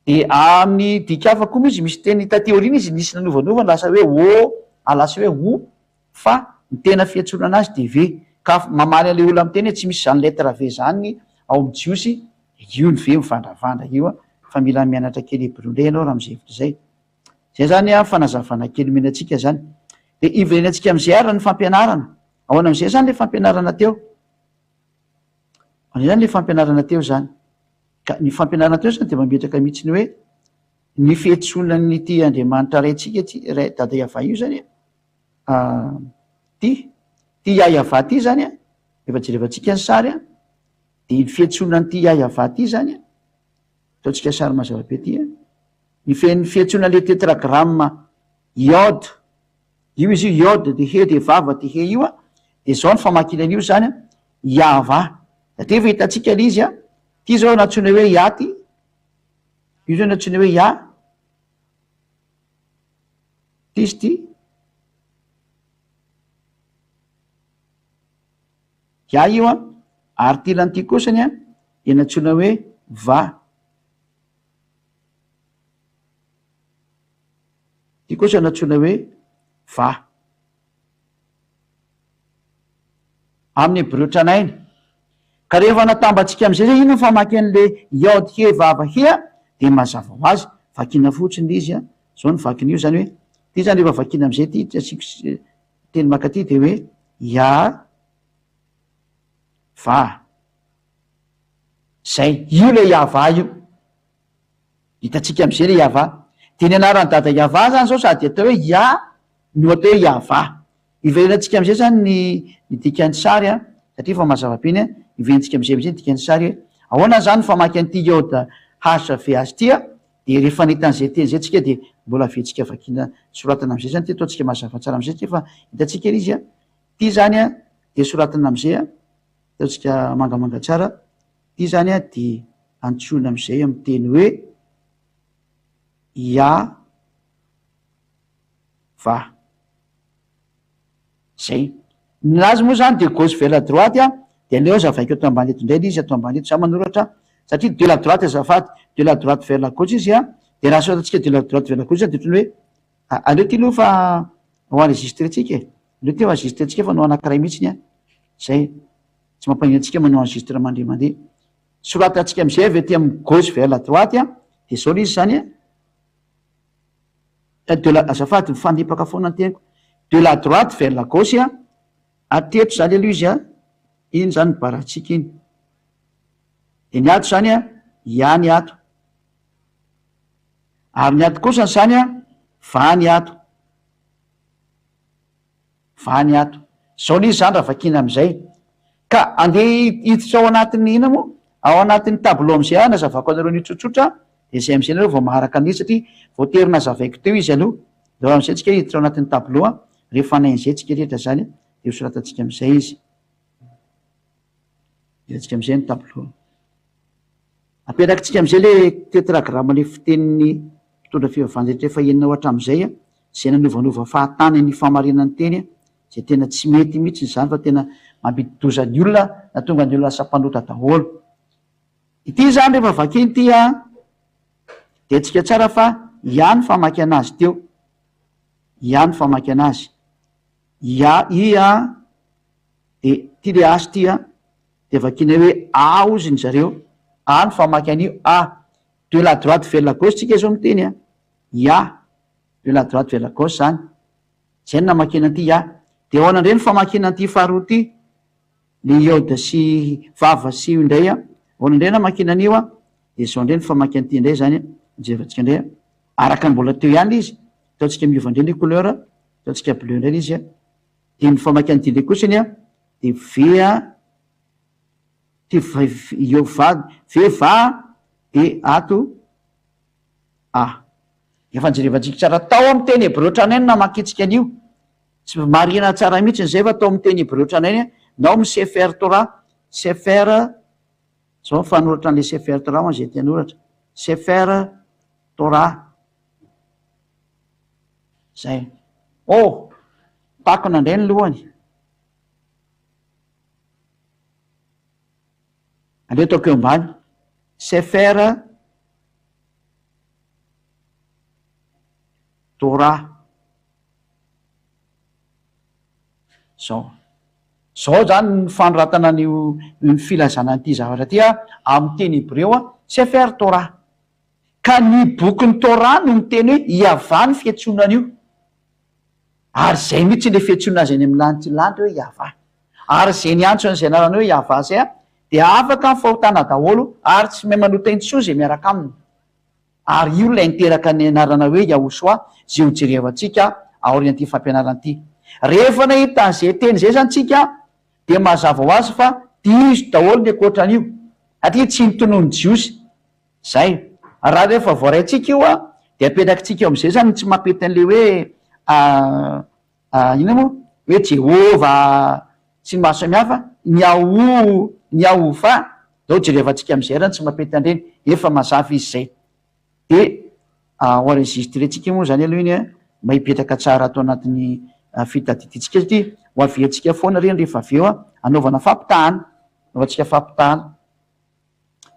De amin'ny dika hafa koa moa izy misy teny taty aoriana izy nisy nanovanova lasa hoe ô a lasa hoe o fa ny tena fiantsoana anazy de ve. Ka mamaly an'ilay olona miteny hoe tsy misy zany lettre ve zany ao amin'ny jiosy de io ny ve mivandravandra io a, fa mila mianatra kely hebreo indray ianao raha amin'izay hevitra izay. Zay zany a fanazavana kely omena antsika zany. De hiverenantsika amin'izay ary ny fampianarana. Ahoana amin'izay zany le fampianarana teo? Izany zany le fampianarana teo zany. Ka ny fampianarana teo zany dia mametraka mihitsy ny hoe ny fiantsonan'ity Andriamanitra Raintsika ity, Ray Dada Yavah io zany an, ty, ty Yah Yavah ty zany an, efa jerevantsika ny sary an, dia ny fiantsonan'ity Yah Yavah ty zany an, ataontsika sary mazava be ty an, ny fiantsoana le tetragramme Yod, Io izy io, Yod de He de Vav de He io a, de zao ny famakiana an'io zany a, Yahvah. Satria efa hitantsika le izy a, ty zao nantsoina hoe Yah ty, io zao nantsoina hoe Yah, ty izy ty, Yah io a, ary ty ilany ty kosany a, de nantsoina hoe Va. Ity kosa no antsoina hoe va. Amin'ny hebreo tranainy. Ka rehefa natambatsika amin'izay zay inona ny famaky an'le Yod He Vav He a, dia mazava ho azy, vakiana fotsiny le izy a, zao ny vakin'io zany hoe, ty zany rehefa vakiana amin'izay ty, ty asiako teny mankaty dia hoe Ya Va. Zay, io le Yavah io. Hitantsika amin'izay le Yavah. Dia ny anaran'i Dada Yavah zany zao sady atao hoe Ya no atao hoe Yavah. Hiverenantsika amin'izay zany ny ny dikan'ny sary an, satria efa mazava be iny an, hiverenantsika amin'izay amin'izay ny dikan'ny sary hoe ahoana zany ny famaky an'ity Yod HVH ity an, dia rehefa nahita an'izay teny izay tsika dia mbola averintsika vakiana soratana amin'izay zany ity, ataontsika mazava tsara amin'izay ity fa hitantsika ery izy an, ity zany an dia soratana amin'izay an, ataontsika mangamanga tsara, ity zany an dia antsoina amin'izay amin'ny teny hoe Ya Va. Zay. Ny azy moa zany de gauche vers la droite a, de aleo azavaiko eto ambany eto indray le izy, ato ambany eto za manoratra satria de la droite azafady, de la droite vers la gauche izy a, de raha soratantsika de la droite vers la gauche zany de ohatran'ny hoe aleo ty aloha fa ho enregistré-tsika e, aleo ty ho enregistré-tsika fa hanao anakiray mihitsiny a, zay, tsy mampaninona antsika manao enregistrement indray mandeha. Soratantsika am'zay avy aty amin'ny gauche vers la droite a, de zao le izy zany a. De la, azafady mifanipaka foana ny teniko, de la droite vers la gauche a, hatreto zany aloha izy a, iny zany ny barantsika iny, de ny ato zany a, ya ny ato, ary ny ato kosa zany a, va ny ato. Va ny ato. Zao le izy zany raha vakiana amizay. Ka andeha hiditra ao anatin'ny inona moa? Ao anatin'ny tableau amizay aho hanazavako anareo an'io tsotsotra dia zay amizay nareo vao maharaka an'io satria voatery nazavaiko teo izy aloha. Ndao amizay tsika hiditra ao anatin'ny tableau an, rehefa hanain'izay tsika rehetra zany dia hosoratantsika amizay izy. Hidirantsika amizay ny tableau. Apetrakintsika amin'izay ilay tetragramme ilay fitenin'ny mpitondra fivavahana rehetra efa henonao hatramin'izay izay nanovanova fahatany ny fahamarinan'ny teny izay tena tsy mety mihitsy izany fa tena mampidi-doza ny olona nahatonga ny olona lasa mpanota daholo. Ity izany rehefa vakiana ity an dia haintsika tsara fa Yah no famaky anazy teo. Yah no famaky anazy. Yah, i an dia ity ilay H ity an. Dia vakiana hoe A hozy ny zareo, A no famaky an'io, A. De la droite vers la gauche tsika izao miteny a, Ya, de la droite vers la gauche zany. Zay no namakiana an'ity Ya. Dia ahoana indray ny famakiana an'ity faharoa ity? Le Yod sy Vav sy io indray a, ahoana indray namakiana an'io a? Dia izao indray ny famaky an'ity indray zany a, jerevantsika indray a. Araka ny mbola teo ihany ilay izy, ataontsika miova indray ny couleur, ataontsika bleu indray ilay izy a. Dia ny famaky an'ity indray kosany a, dia V a, T V eo va V va dia ato A. Efa nojerevantsika tsara tao amin'ny teny hebreo tranainy namakintsika an'io. Tsy marihina tsara mihitsy izay fa tao amin'ny teny hebreo tranainy na ao amin'ny Sefer Torah, Sefer, izao ny fanoratra an'ilay Sefer Torah ho an'izay te hanoratra, Sefer Torah. Zay. Oh! Takona indray ny lohany. Aleo ataoko eo ambany. Sefer Torah. Zao. Zao zany ny fanoratana an'io ny filazana an'ity zavatra ity a, amin'ny teny hebreo a, Sefer Torah. Ka ny bokin'ny Torah no miteny hoe Iavah ny fiantsoana an'io. Ary izay mihitsy ilay fiantsoana azy any amin'ny lanitra lanitra hoe Iavah. Ary izay niantso an'izay anarana hoe Iavah izay dia afaka amin'ny fahotana daholo ary tsy mahay manota intsony izay miaraka aminy. Ary io ilay niteraka ny anarana hoe Yahoshuah izay ho jerevantsika aorian'ity fampianarana ity. Rehefa nahita an'izay teny izay izany tsika dia mazava ho azy fa diso daholo ny ankoatran'io satria tsy notononin'ny Jiosy Zay. Raha rehefa voaraintsika io an, dia apetrakintsika eo am'zay zany ny tsy mampety an'le hoe inona moa? Hoe Jehovah sy ny maro samihafa, ny Yahoo, ny Yahovah, zao jerevantsika am'zay ary ny tsy mampety an'ireny, efa mazava izy zay. De ho enregistrer-tsika moa zany aloha iny an, mba hipetraka tsara ato anatin'ny fitadidiantsika satria ho aviantsika foana ireny rehefa avy eo an, anaovana fampitahana, anaovantsika fampitahana.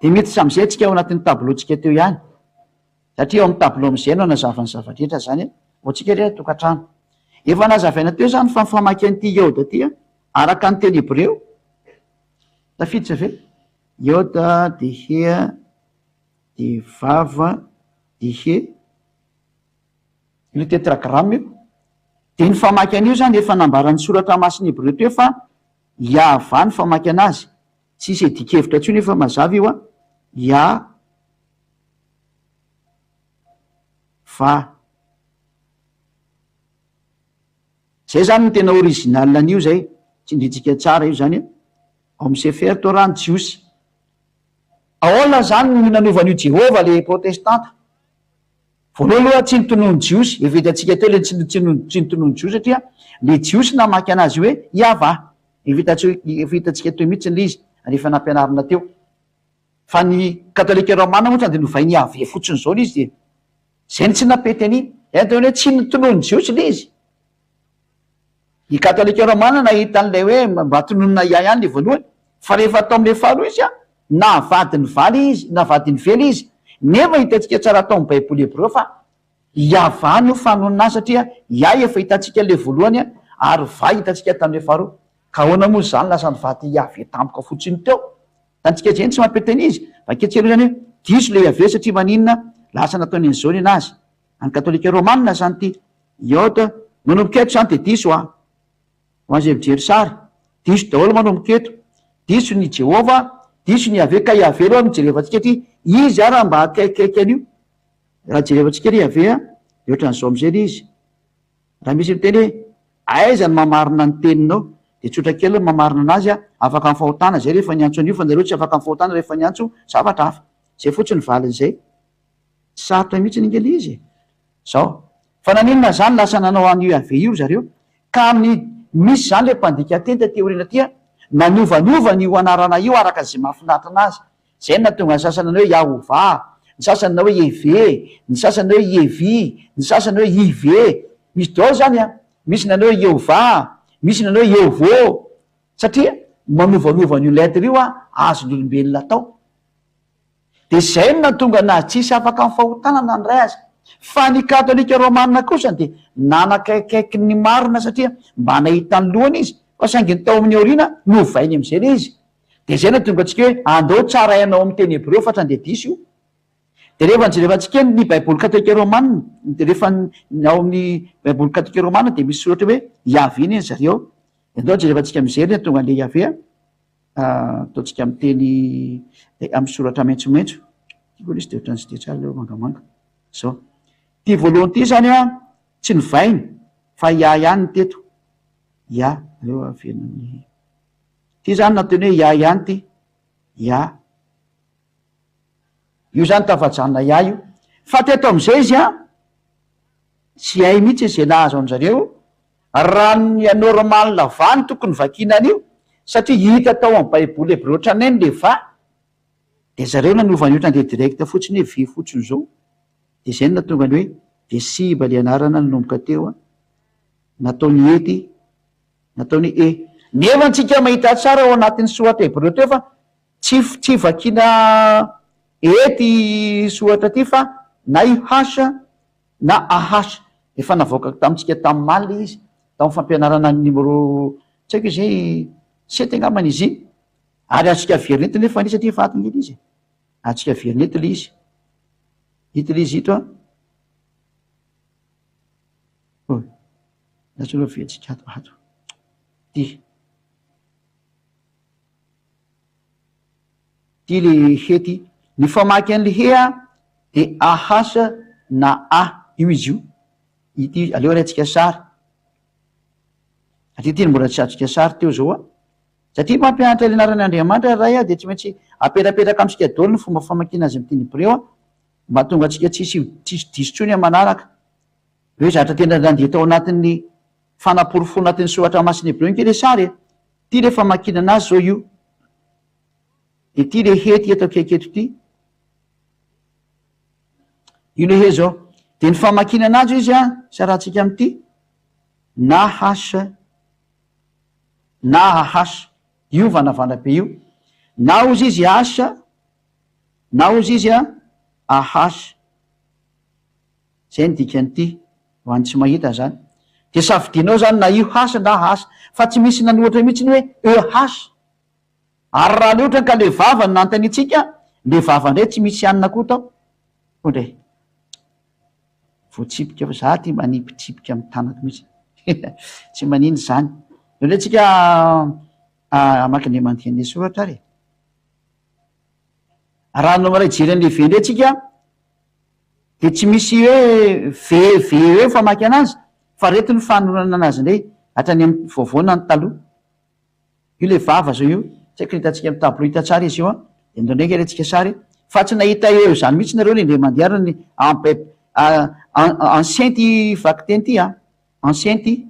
Dia miditra amin'izay tsika ao anatin'ny tableau-tsika teo ihany, satria ao amin'ny tableau amin'izay no hanazava ny zava-drehetra izany ho antsika re tokantrano. Efa nazavaina teo izany fa ny famaky an'ity Yod ity araka ny teny hebreo. Tafiditra ve? Iota de hea de vava de he. Io tetragramme io. Dia ny famaky an'io izany efa nambaran'ny soratra masina hebreo teo fa Yahvah ny famaky anazy. Tsisy adikevitra intsony io fa mazava io an. Yah vah. Zay zany no tena original an'io zay, tsindrintsika tsara io zany an, ao amin'ny Sefer Torah ny Jiosy. Ahoana zany no nanovan'io Jehovah le protestanta? Voalohany aloha tsy nitonono Jiosy, efa hitantsika teo le tsy tsy nitonono Jiosy satria le Jiosy namaky anazy hoe Yavah, efa efa hitantsika teo mihitsy le izy ary efa nampianarina teo. Fa ny katolika romana moa tonga de novainy Yaveh fotsiny zao le izy de Zay no tsy nampety an'iny. Zay atao hoe tsy notononin'ny Jiosy ilay izy. Ny Katolika Romana nahita an'ilay hoe mba tononina Yah ihany ilay voalohany, fa rehefa tao amin'ilay faharoa izy an, navadiny valy izy, navadiny vely izy. Nefa hitantsika tsara tao amin'ny Baiboly Hebreo fa Yavah no fanonona azy satria Yah efa hitantsika ilay voalohany ary Vah hitantsika tamin'ilay faharoa. Ka ahoana moa izany lasa nivady Yaveh tampoka fotsiny teo? Hitantsika izay ny tsy mampety an'izy. Vakio aloha izany hoe diso ilay Yaveh satria maninona lasa nataony an'izao ny anazy. Any katolika romana izany ity. Iod, manomboka eto izany dia diso an. Ho an'izay mijery sary, diso daholo manomboka eto. Diso ny Jehovah, diso ny Yaveh, ka Yaveh aloha no jerevantsika aty, izy ara mba akaikikaiky an'io. Raha jerevantsika ry Yaveh an, dia ohatran'izao amin'izay ilay izy. Raha misy miteny hoe aiza no mamarina ny teninao dia tsotra kely ny mamarina anazy a, afaka amin'ny fahotana zay rehefa niantso an'io fa nareo tsy afaka amin'ny fahotana rehefa niantso zavatra hafa. Zay fotsiny ny valin'izay. Tsy sarotra mihitsy ange le izy e. Zao. Fa naninona zany lasa nanao an'io Yaveh io ry zareo? Ka amin'ny misy zany le mpandika teny taty aoriana aty a, nanovanova an'io anarana io araka izay mahafinaritra anazy. Izay no nahatonga ny sasany nanao hoe Yahovah, ny sasany nanao hoe Yehve, ny sasany nanao hoe Yevi, ny sasany hoe Ive. Misy daholo izany an! Misy nanao hoe Yehovah, misy nanao hoe Yehovo. Satria manovanova an'io lettre io an, azon'ny olombelona atao. Dia izay no nahatonga anazy tsisy afaka amin'ny fahotana na ny iray aza. Fa ny katolika romana kosa dia nanakaikaiky ny marina satria mba nahita ny lohany izy, fa saingy ny tao amin'ny aoriana novainy amin'izay ilay izy. Dia izay no hahatonga antsika hoe andao tsaraina ao amin'ny teny hebreo fa tsy andeha diso io. Dia rehefa nojerevantsika ny Baiboly katolika romana, dia rehefa ny ao amin'ny Baiboly katolika romana dia misy soratra hoe Yahvé anie zareo. Dia andao jerevantsika amin'izay aloha tonga an'ilay Yahvé a. Ataontsika amin'ny teny amin'ny soratra maitsomaitso. Ity koa ilay izy dia ohatran'ny tsy dia tsara ilay hoe mangamanga. Izao. Ity voalohany ity izany an, tsy novaina fa Yah ihany ny teto. Yah, aleo averina amin'ny. Ty zany nataony hoe Yah ihany ty. Yah. Io zany tafajanona Yah io. Fa teto amizay izy an, tsy hay mihitsy izay nahazo anjareo, raha ny normal va no tokony vakiana an'io, satria hita tao amin'ny baiboly hebreo tranainy le va, de zareo nanova ny otrany de direct fotsiny hoe vy fotsiny zao, de zay no nahatonga ny hoe de simba le anarana nanomboka teo an, nataony hety. Nataony hoe e. Nefa antsika mahita tsara ao anatin'ny soratra hebreo teo fa tsy tsy vakiana e ty soratra ty fa na io h na ah. Efa navoakako tamintsika tamin'ny maly ilay izy, tamin'ny fampianarana ny numéro tsy haiko izay sept angambany izy iny. Ary azontsika averina eto nefa anie satria efa ato ange ilay izy e. Azontsika averina eto ilay izy. Ito ilay izy ito an. Oh. Lasa aloha vetsika ato ato. Ty. Ty le he ty. Ny famaky an'le he a de AH na A. Io izy io. Ity aleo alaintsika sary. Satria ty mbola tsy azontsika sary teo zao a. Satria mpampianatra ny anaran'i Andriamanitra ray a de tsy maintsy apetrapetraka amintsika daholo ny fomba famakiana azy amin'ny teny hebreo a. Mba hahatonga antsika tsisy tsisy diso intsony amin'ny manaraka. Hoe zatra tena nandeha tao anatin'ny fanaporofoana anatin'ny soratra masina hebreo ange le sary e! Ty le famakiana anazy zao io. De ty le he ty eto akaiky eto ty. Io le he zao. De ny famakiana anazy izy an, sarahantsika amin'ity, na H na AH. Io vanavana be io. Na ozy izy H, na ozy izy AH. Zay ny dikan'ity, ho an'ny tsy mahita zany. Dia safidianao zany na io H na H, fa tsy misy nanohatra mihitsy ny hoe EH. Ary raha le otrany ka le vava no nanontaniantsika, le vava ndray tsy misy anona koa tao. Koa ndray. Voatsipika fa za ty manipy tsipika amin'ny tanako mihitsy. Tsy manino zany. Eo ndray tsika hamaky an'le mandinika an'le soratra ary e. Raha no maray jery an'le V ndray tsika de tsy misy hoe V V hoe famaky anazy fa reto ny fanolorana anazy ndray hatrany amin'ny vaovao na ny taloha. Io le vava zao io, tsy haiko hitantsika amin'ny tableau hita tsara izy io an, de ndao ndray alaintsika sary, fa tsy nahita eo izany mihitsy nareo le indray mandeha ary ny en ancien ty vakiteny ty an, ancien ty,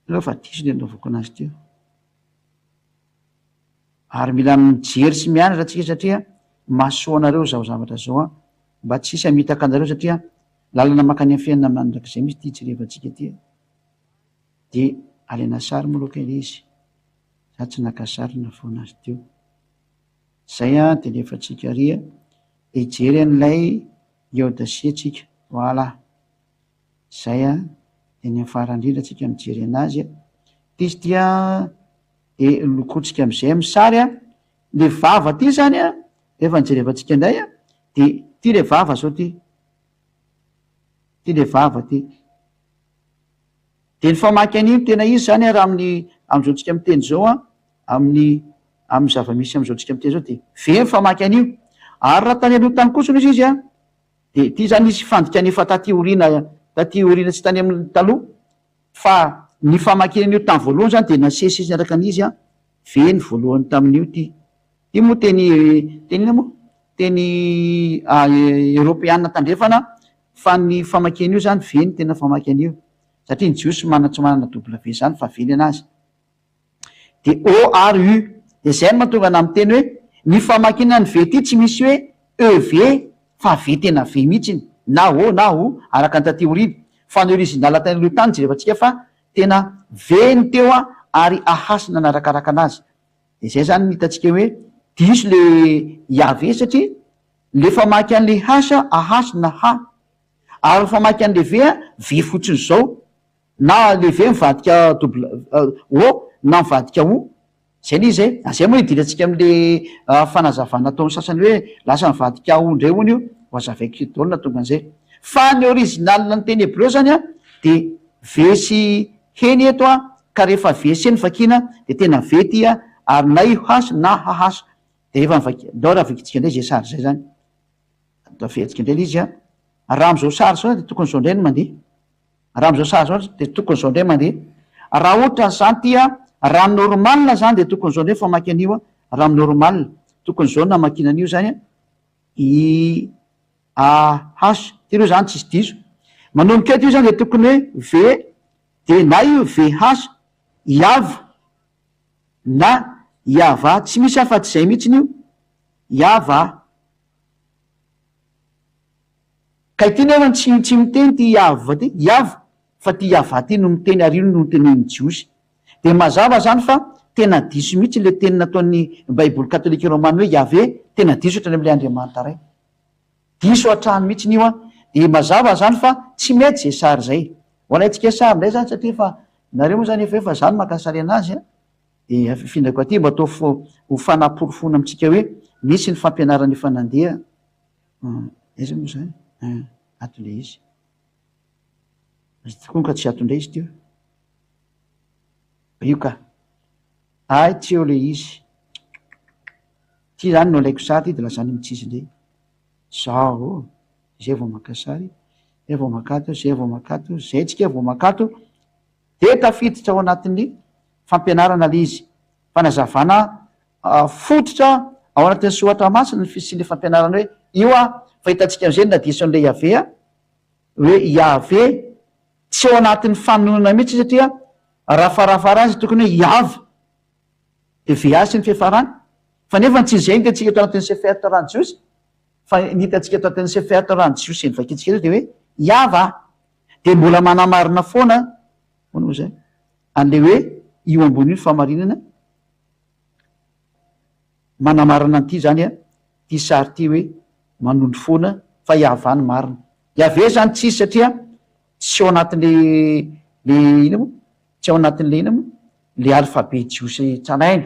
aleo fa diso le nanaovako anazy teo, ary mila mijery sy mianatra tsika satria mahasoa anareo zao zavatra zao an, mba tsy hisy hamitaka anareo satria lalana mankany amin'ny fiainana mandrakizay mihitsy ty jerevantsika ty an. De alaina sary moa aloha kay le izy, za tsy naka sary navoana azy teo. Zay an de alefantsika ary an, de hijery an'ilay Yodasi tsika, voilà, zay an, de ny farany indrindra tsika mijery anazy an, ty izy ty an, de lokotsika am'zay amy sary an, le vava ty zany an, rehefa nijerevantsika indray an, de ty le vava zao ty, ty le vava ty. Dia ny famaky an'io no tena izy izany raha amin'ny amin'izao tsika miteny izao an, amin'ny amin'ny zava-misy amin'izao tsika miteny izao dia ve ny famaky an'io. Ary raha tany aloha tany kosa hoy izy an, dia ity izany nisy fandikana efa taty aoriana taty aoriana tsy tany amin'ny taloha fa ny famakiana an'io tamin'ny voalohany izany dia nasesisesy niaraka an'izy an, ve ny voalohany tamin'io ity. Ity moa teny teny inona moa? Teny eoropeana tandrefana Fa ny famakiana io zany ve no tena famaky an'io? Satria ny jiosy manana tsy manana W zany fa V ny anazy. De O ary U. De zay no mahatonga anah miteny hoe ny famakiana ny V ty tsy misy hoe EV fa V tena V mihitsiny na O na U araka ny taty aoriana. Fa ny original tany aloha tany jerevantsika fa tena V ny teo ary AH nanarakaraka anazy. De zay zany no hitantsika hoe diso le Yahvé satria Le famaky an'le H a H na H. Ary ny famaky an'le V a V fotsiny zao. Na le V mivadika double O na mivadika O. Zay le izy e. Zay moa idirantsika am'le fanazavana ataon'ny sasany hoe lasa mivadika O ndray hono io. Ho azavaiko eto daholo nahatonga an'izay. Fa ny original ny teny hebreo zany a de V sy He ny eto a, ka rehefa V sy He no vakiana de tena V ty a, ary na io H na HH. Dia rehefa mivaky, ndao raha vakintsika indray izay sary izay izany. Averintsika indray ilay izy an. Raha amin'izao sary izao dia tokony izao indray no mandeha. Raha amin'izao sary izao dia tokony izao indray mandeha. Raha ohatran'izany ity an, raha normal izany dia tokony izao indray famaky an'io an. Raha amin'ny normal, tokony izao no namakiana an'io izany an. I A H, ity aloha izany tsisy diso. Manomboka eto io izany dia tokony hoe V, dia na io V H, Iav, Na Yavah, tsy misy afa-tsy izay mihitsiny io, Yavah. Ka ity nefa tsy tsy miteny ity Yavah ity, Yav, fa ity Yavah ity no miteny ary io no notenenin'ny Jiosy. Dia mazava izany fa tena diso mihitsy ilay teny nataon'ny Baiboly katolika romana hoe Yaveh, tena diso hatrany amin'ilay Andriamanitra Ray. Diso hatrany mihitsiny io an! Dia mazava izany fa tsy mety izay sary izay. Ho alaintsika sary indray izany satria efa nareo moa izany efa eo fa izaho no maka sary anazy an! Dia afindrako aty mba atao ho fanaporofoana amintsika hoe misy ny fampianarana efa nandeha. Aiza moa izany? Ato ilay izy. Izy tokoa ka tsy ato indray izy teo. Io ka. Hay tsy eo ilay izy. Ty zany no alaiko sary ty de lasa any am tsisy ndray. Zao zay vao maka sary, zay vao makato, zay vao makato, zay tsika vao makato de tafiditra ao anatin'ny fampianarana le izy. Fanazavana fototra ao anatin'ny soratra masina ny fisian'le fampianarana hoe io a fa hitantsika am'zay ny nadiso an'le Yaveh a hoe Yaveh tsy ao anatin'ny fanononana mihitsy satria raha farafaharany izy tokony hoe Yavh de VH ny fiafarany, fa nefa tsy izay ny hitantsika eto anatin'ny Sefer Torah ny Jiosy, fa ny hitantsika eto anatin'ny Sefer Torah ny Jiosy izay novakintsika eto dia hoe Yahvah, dia mbola manamarina foana, ahoana moa izay, an'ilay hoe io ambony io ny fahamarinana, manamarina an'ity izany an, ity sary ity hoe manondro foana fa Yahvah no marina. Yaveh izany tsy izy satria tsy ao anatin'ilay, ilay inona moa, tsy ao anatin'ilay inona moa. le alphabet jiosy tranainy.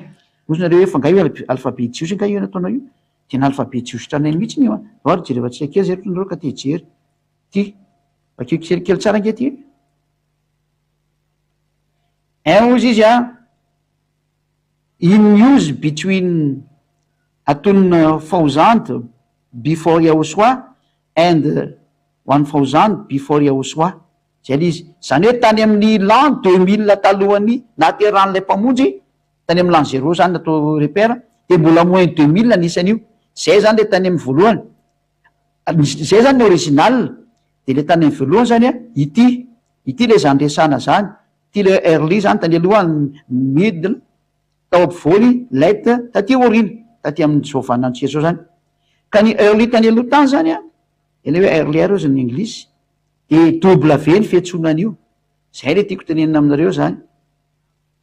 Hozy nareo hoe fa nga io alphabet jiosy nga io nataonao io? Tena alphabet jiosy tranainy mihitsy io an! Ndao ary jerevantsika kely zay aloha nareo ka te hijery. Ty. Vakio kelikely tsara ange ty e. Un hozy izy an, in use between atonona thousand before Yahoshuah and 1000 before Yahoshuah. Zay le izy. Zany hoe tany amin'ny l'an 2000 talohan'ny nahaterahan'ilay Mpamonjy, tany amin'ny l'an zéro zany natao repère, dia mbola moins 2000 ny isan'io. Zay zany le tany amin'ny voalohany. Zay zany ny original. Dia le tany amin'ny voalohany zany an, ity, ity le zany resahana zany, ity le early zany tany aloha, middle, tao ampovoany, late, taty aoriana, taty amin'izao vaninandrontsika izao zany. Ka ny early tany aloha tany zany an, ilay hoe earlier hozy ny anglisy, Dia W ny fiantsoana an'io. Zay le tiako tenenina aminareo zany.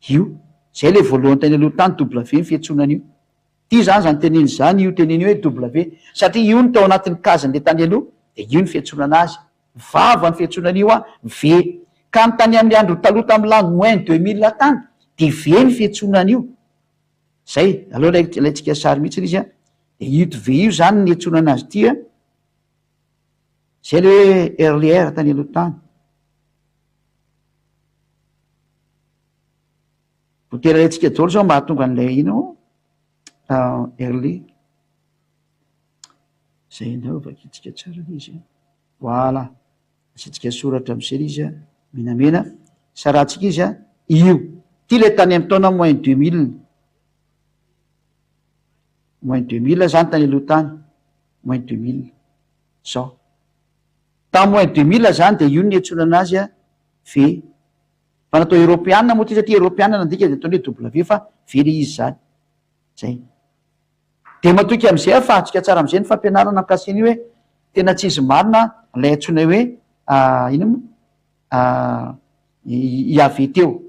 Io. Zay le voalohany tany aloha tany W ny fiantsoana an'io. Ty zany zany teneny zany io teneny io hoe W. Satria io no tao anatin'ny case n'le tany aloha dia io ny fiantsoana anazy. Vava ny fiantsoana an'io an, V. Ka ny tany amin'ny andro taloha tamin'ny l'an moins 2000 tany dia V ny fiantsoana an'io. Zay. Aleo alaintsika sary mihitsy izy an. Dia io V io zany ny iantsoana anazy ity an. Zay le hoe earlier tany aloha tany. Voatery alaintsika daholo zao mba hahatonga an'ilay ino early. Zay indray ho vakintsika tsara ilay izy. Voilà. Asiantsika soratra am'izay ilay izy a, menamena. Sarahantsika izy a, io. Ity ilay tany amin'ny taona moins 2000. Moins 2000 zany tany aloha tany. Moins 2000. Zao. Tamin'ny moins 2000 zany dia io no niantsoana anazy a, V. Fa natao eropeana moa ty satria eropeana nandika dia ataony hoe W fa V le izy zany. Zay. Dia matoky amin'izay aho fa azontsika tsara amin'izay ny fampianarana mikasika an'io hoe tena tsy izy marina ilay antsoina hoe inona moa? Yahvé teo.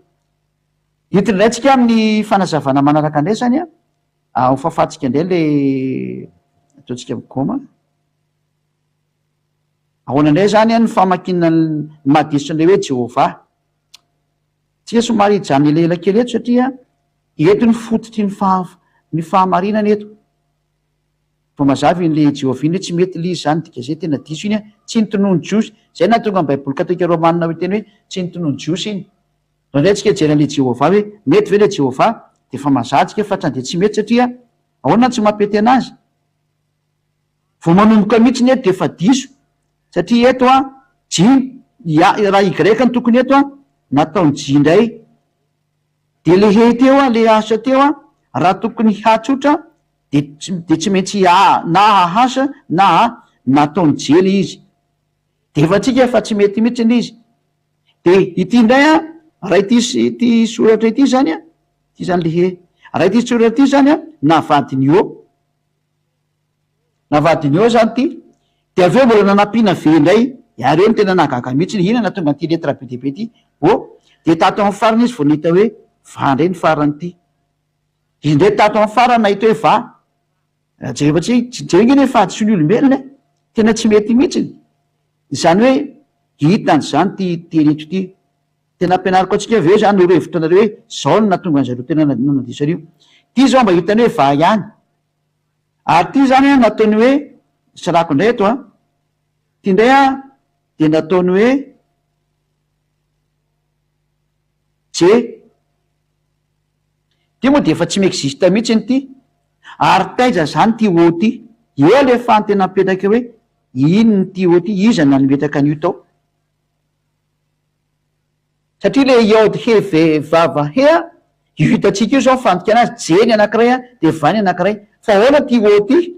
Entina indray tsika amin'ny fanazavana manaraka indray zany a, ho fafantsika indray le ataontsika migoma. Ahoana indray zany ny famakiana ny mahadiso an'ilay hoe Jehovah? Tsika somary hijanona elaela kely eto satria eto ny fototry ny faha ny fahamarinana eto. Vao mazava iny le Jehovah iny hoe tsy mety le izy zany dika zay tena diso iny a, tsy ny tonony jiosy. Zay nahatonga ny baiboly katolika romana ho hiteny hoe tsy ny tonony jiosy iny. Raha indray tsika hijery an'ilay Jehovah hoe mety ve ilay Jehovah dia efa mazava tsika fa tsy dia tsy mety satria ahoana no tsy mampety anazy? Vao manomboka mihitsy ny eto dia efa diso satria eto a J, ya, raha Y no tokony eto a, nataony J indray. Dia le he teo a, le H teo a, raha tokony H tsotra dia dia tsy maintsy A na AH na A, nataony J le izy. Dia efa tsika fa tsy mety mihitsy le izy. Dia ity indray a, raha ity ity soratra ity zany a, ity zany le he, raha ity soratra ity zany a, navadiny O. Navadiny eo zany ty, de avy eo mbola nanampiana V indray, ary eo no tena nahagaga mihitsy, inona nahatonga an'ity lettre be dia be ty, O, de tato amin'ny farany izy vao nahita hoe va indray ny faran'ity, izy indray tato amin'ny farany nahita hoe va, raha jereo tsy, jereo ange ny fahadisoan'ny olombelona e, tena tsy mety mihitsy, izany hoe hitany izany ty teny eto ity. Tena ampianariko antsika avy eo izany horohevitra anareo hoe zao no nahatonga an'zareo tena nanadiso an'io. Ty zao mba hitany hoe va ihany. Ary ity izany an nataony hoe, sarahako indray eto an, ity indray an dia nataony hoe J. Ity moa dia efa tsy mi-existe mihitsy ity. Ary taiza izany ity O ity? Eo ilay fanontena mipetraka hoe inona ity O ity, iza no nametraka an'io tao? Satria ilay Yod He Ve Vav He a, io hitantsika io izao ny fandikana azy, J ny anankiray a, dia Va ny anankiray. Fa ahoana ity O ity?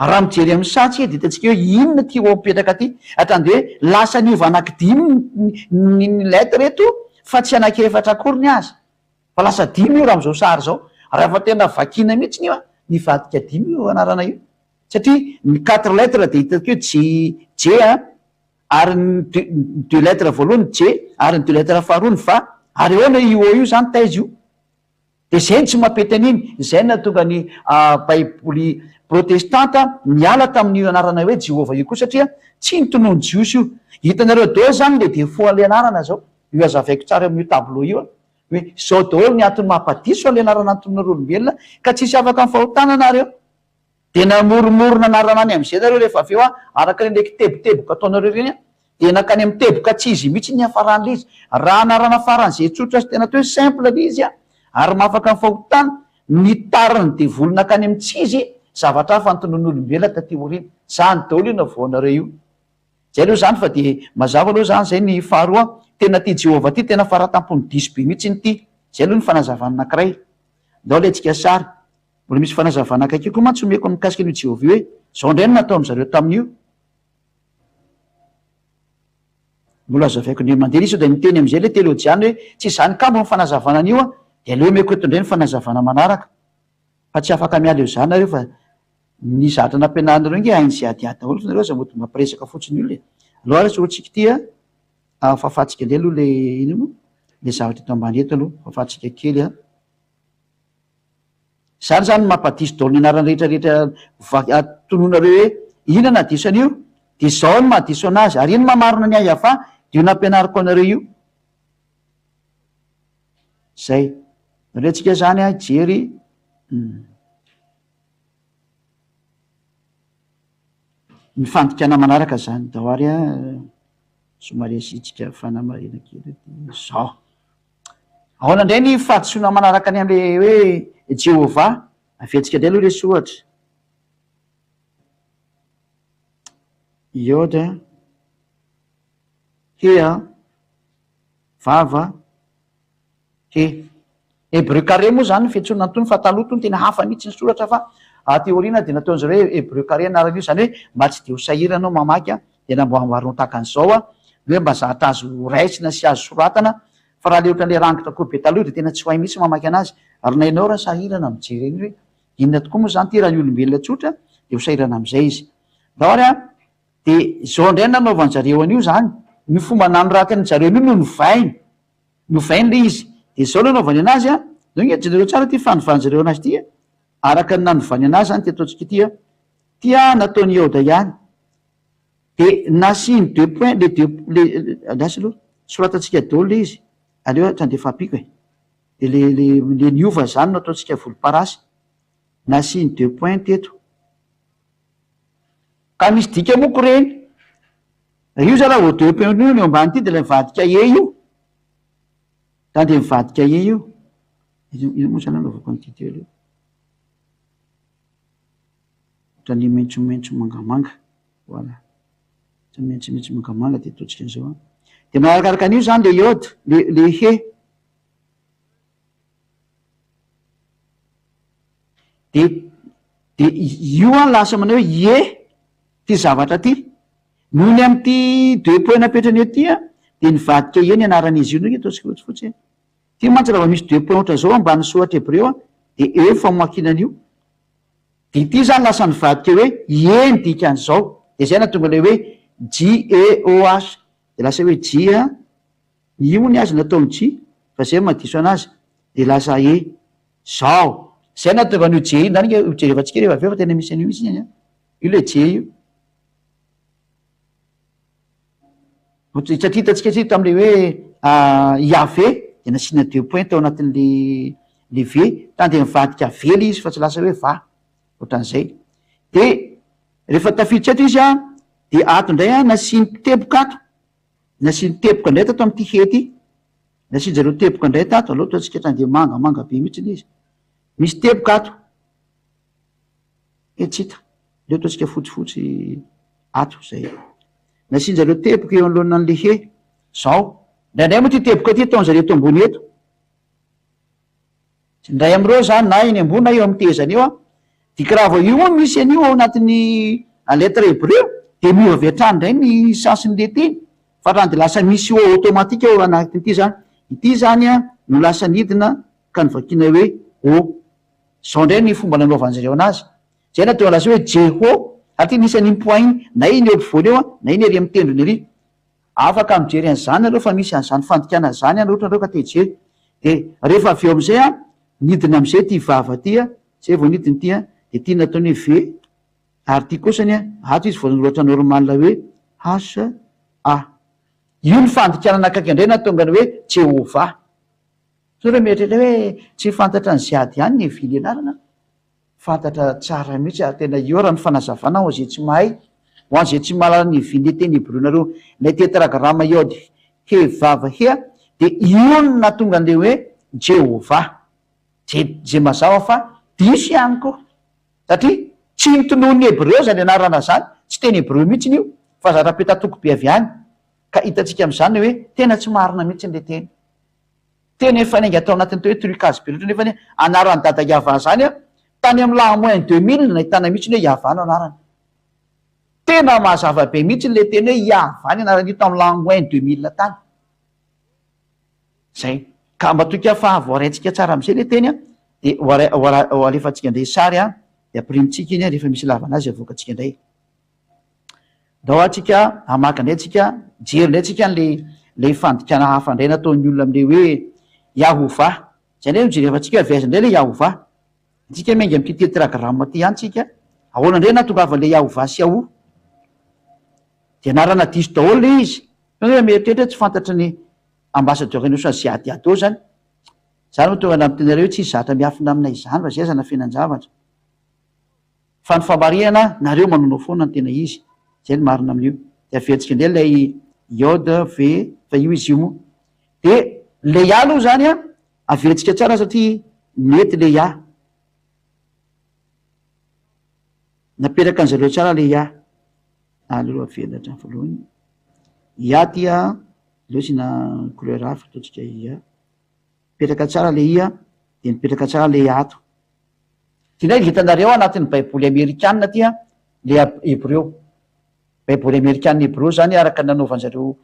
Raha mijery amin'ny saha tsika dia hitantsika hoe inona ity O mipetraka ity. Hatrany dia hoe lasa niova anankidimy ny ny lettre eto fa tsy anankiefatra akory ny azy. Fa lasa dimy io raha amin'izao sary izao. Raha efa tena vakiana mihitsy io a, nivadika dimy io anarana io. Satria ny quatre lettres dia hitantsika hoe J, J a, Ary ny deux lettres voalohany J, ary ny deux lettres faharoa ny va, ary ahoana io O io zany taiza io? Dia zay no tsy mampety an'iny, izay no nahatonga ny baiboly protestanta niala tamin'io anarana hoe Jehovah io koa satria tsy ny tonony jiosy io. Hitanareo daholo zany le défaut an'le anarana zao. Io hazavaiko tsara amin'io tableau io hoe izao daholo ny antony mampadiso an'ilay anarana antononareo olombelona ka tsisy afaka amin'ny fahotana nareo. Dia namoromorona anarana any amin'izay nareo rehefa avy eo an, araka ireny kiteboteboka ataonareo ireny an, dia nankany amin'ny teboka tsy izy mihitsy ny niafaran'ilay izy. Raha anarana faran'izay tsotra sy tena atao hoe simple ilay izy an, ary mahafaka ny fahotana, nitarin'ny devoly nankany amin'ny tsy izy, zavatra hafa antonon'olombelona taty aoriana. Izany daholo io navoanareo io. Zay aloha zany fa de mazava aloha zany zay ny faharoa, tena ty Jehovah ty tena faratampony diso be mihitsiny ty, zay aloha ny fanazavana anakiray. Ndao alaintsika sary. Mbola misy fanazavana akaiky koa mantsy omeko mikasika an'io Jehovah io hoe zao indray no nataon-dry zareo tamin'io. Mbola azavaiko indray mandeha sao dia miteny amin'izay ilay teolojiana hoe tsy izany kamo ny fanazavana an'io an, dia aleo omeko eto indray ny fanazavana manaraka. Fa tsy afaka miala eo izany nareo fa ny zavatra nampianarinareo ange hain'i ze adiady daholo fa nareo aza mody mampiresaka fotsiny olona e. Aleo ary asehoantsika ity a, fafantsika indray aloha le inona moa le zavatra eto ambany eto aloha, fafantsika kely a. Izany izany no mampadiso daholo ny anarana rehetra rehetra vaky tononareo hoe inona nahadiso an'io dia izao no mahadiso anazy ary ino mahamarina ny ahy afa dia io nampianariko anareo io. Zay. Aleo tsika zany a hijery ny fandikana manaraka zany. Ndao ary a somary asiantsika fanamarihana kely hoe dia zao. Ahoana indray ny fahadisoana manaraka ny am'le hoe Jehovah? Averintsika indray aloha le soratra. Iod, he a. Vava, he. Hébreu carré moa izany ny fiantsoana an'itony fa taloha itony tena hafa mihitsy ny soratra fa aty aoriana dia nataon'izareo hoe hébreu carré anarana io, izany hoe mba tsy dia ho sahirana anao mamaky dia namboamboarina ho tahaka an'izao ny hoe mba zatra azo raisina sy azo soratana fa raha le ohatran'ilay rangitra koa be taloha dia tena tsy ho hay mihitsy mamaky anazy ary na ianao raha sahirana mijery an'io hoe inona tokoa moa izany ity raha ny olombelona tsotra dia ho sahirana amin'izay izy. Ndao ary an! Dia izao indray no nanaovan zareo an'io izany, ny fomba nanoratany zareo an'io no novainy, novainy ilay izy, dia izao nanaovany anazy an, zao nge jereo tsara ity fanovan zareo anazy ity an, araka ny nanovany anazy izany ity ataontsika ity an, ity an nataon'i Yaoda ihany, dia nasiany deux points, le deux, le, andraso aloha, soratantsika daholo ilay izy, aleo aho andefa ampiako e, dia le le le niova izany no ataontsika volomparasy, nasiany deux points teto. Ka misy dika moa ko reny. Io zalahy vao deux points io ny eo ambany ity de ilay mivadika e io. Zany de mivadika e io. Ino moa zany anaovako an'ity teo aloha. Ohatran'ny maitsomaitso mangamanga. Voilà. Ohatran'ny maitsomaitso mangamanga de ataontsika an'izao an. De manarakaraka an'io zany le iode, le le he. De de io an lasa manao hoe ie ty zavatra ty. Noho ny amin'ity deux points napetrany eo ty an, de nivadika ie ny anaran'izy io ndray ataontsika fotsifotsy e. Ty mantsy raha vao misy deux points ohatran'izao ambanin'ny soratra hebreo an, de eo ny famoakina an'io. De ity zany lasa nivadika hoe ie ny dikan'izao. De zay nahatonga ilay hoe JEOH. De lasa hoe J an. Ny io moa ny azy nataony J fa zay mahadiso anazy de lasa E. Zao. Zay nahatonga an'io J io zany nge ho jerevantsika rehefa avy eo fa tena misy an'io mihitsy iny an. Io le J io. Satria hitantsika tsy tam'le hoe Yahvé de nasiana deux points tao anatin'le le V, tany de nivadika V le izy fa tsy lasa hoe va. Ohatran'izay. De rehefa tafiditra eto izy an, de ato indray an nasiany teboka ato. Nasiany teboka indray tato amin'ity hehy ity. Nasian-jareo teboka indray tato, aleo ataontsika hatrany dia mangamanga be mihitsy ilay izy. Misy teboka ato. Eh, tsy hita. Aleo ataontsika fotsifotsy ato izay. Nasian-jareo teboka eo anoloana an'ilay hehy. Izao. Indraindray moa ity teboka ity ataon-jareo eto ambony eto. Indray amin'ireo izany na eny ambony na eo amin'ny tehezana eo an, dia raha vao io moa misy an'io ao anatin'ny lettre hebreu dia miova avy hatrany indray ny sens-n'ilay teny fa raha dia lasa misy o automatique ao anatin'ity izany. Ity izany an no lasa nidina ka novakiana hoe o. Izao indray ny fomba nanaovan'izy ireo anazy. Izay no nahatonga lasa hoe Jeho, ary ity nisy an'iny point iny, na iny eo ampovoany eo an, na iny ery amin'ny tendrony ery. Afaka mijery an'izany nareo fa misy an'izany fandikana izany any ohatra nareo ka te hijery. De rehefa avy eo amizay an, nidina amizay ity vava ity an, zay vao nidina ity an, de ity nataony hoe V, ary ity kosany an, ato izy vao nanoratra normal hoe H A. Io ny fandikanana akaiky indray nahatonga ny hoe Jehovah. Sao ireo mieritreritra hoe tsy fantatra ny ziady ihany ny vily anarana? Fantatra tsara mihitsy ary tena io raha ny fanazavana ho an'izay tsy mahay, ho an'izay tsy mahalala ny vily teny hebreo nareo, ilay tetragrama yod he vav he dia io no nahatonga an'ilay hoe Jehovah. Izay izay mazava fa diso ihany koa satria tsy ny tonon'ny hebreo izany anarana izany, tsy teny hebreo mihitsy io fa zatra petatoko be avy any ka hitantsika amin'izany hoe tena tsy marina mihitsy ilay teny. Tena efa niainga tao anatin'ny teo hoe trucage be loatra nefa anie anaran'i dada Yava zany an, tany amin'ny l'an moins 2000 nahitana mihitsy ny hoe Yava no anarany. Tena mazava be mihitsy le teny hoe Yava ny anaran'io tamin'ny l'an moins 2000 tany. Zay. Ka matoky aho fa voaraintsika tsara amin'izay le teny an, dia ho alefantsika indray sary an, dia ampirimintsika iny an, rehefa misy ilavana azy avoakantsika indray. Ndao ary tsika hamaky indray tsika, hijery indray tsika an'ilay ilay fandikana hafa indray nataon'ny olona amin'ilay hoe Yahovah. Izay indray no jerevantsika hoe avy aiza indray ilay Yahovah. Antsika miainga amin'ity tetragramme ity ihany tsika. Ahoana indray nahatongavan'ilay Yahovah sy Yahu? Dia anarana diso daholo ilay izy. Fa hoe mieritreritra tsy fantatry ny ambassadeur ny osa Ziadiado izany. Izany no tonga nampiteny anareo hoe tsisy zatra miafina aminay izany fa izay aza nafenan-javatra. Fa ny famarihana, nareo manaonao foana ny tena izy, zay ny marina amin'io. De averintsika indray ilay Yod ve fa io izy io moa. De le Ya aloha zany an, averintsika tsara satria mety le Ya. Napetraka an'zareo tsara le Ya. Aleo averina hatrany voalohany. Ya ty an, aleo asiana couleur hafa ataontsika Ya. Mipetraka tsara le I an, de mipetraka tsara le Ya ato. Ty ndray hitanareo anatin'ny baiboly amerikana ty an, le hebreo. Baiboly amerikana hebreo zany araka ny nanaovan'zareo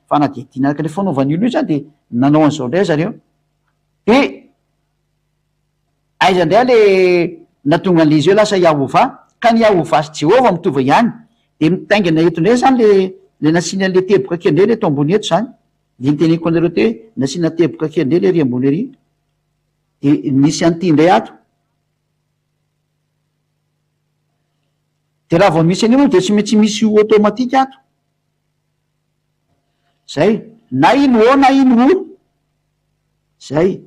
fanadihadiana araka le fanaovan'ny olona io zany de nanao an'izao ndray zareo. De aiza ndray le nahatonga an'le izy hoe lasa Yahovah? Ka ny Yahovah sy Jehovah mitovy ihany. De mitaingina eto ndray zany le le nasiana an'le teboka kely ndray le eto ambony eto zany. Le niteneniko anareo teo hoe nasiana teboka kely ndray le ery ambony ery. De misy an'ity indray ato. De raha vao misy an'io moa de tsy maintsy misy io automatique ato. Zay. Na iny O na iny O. Zay.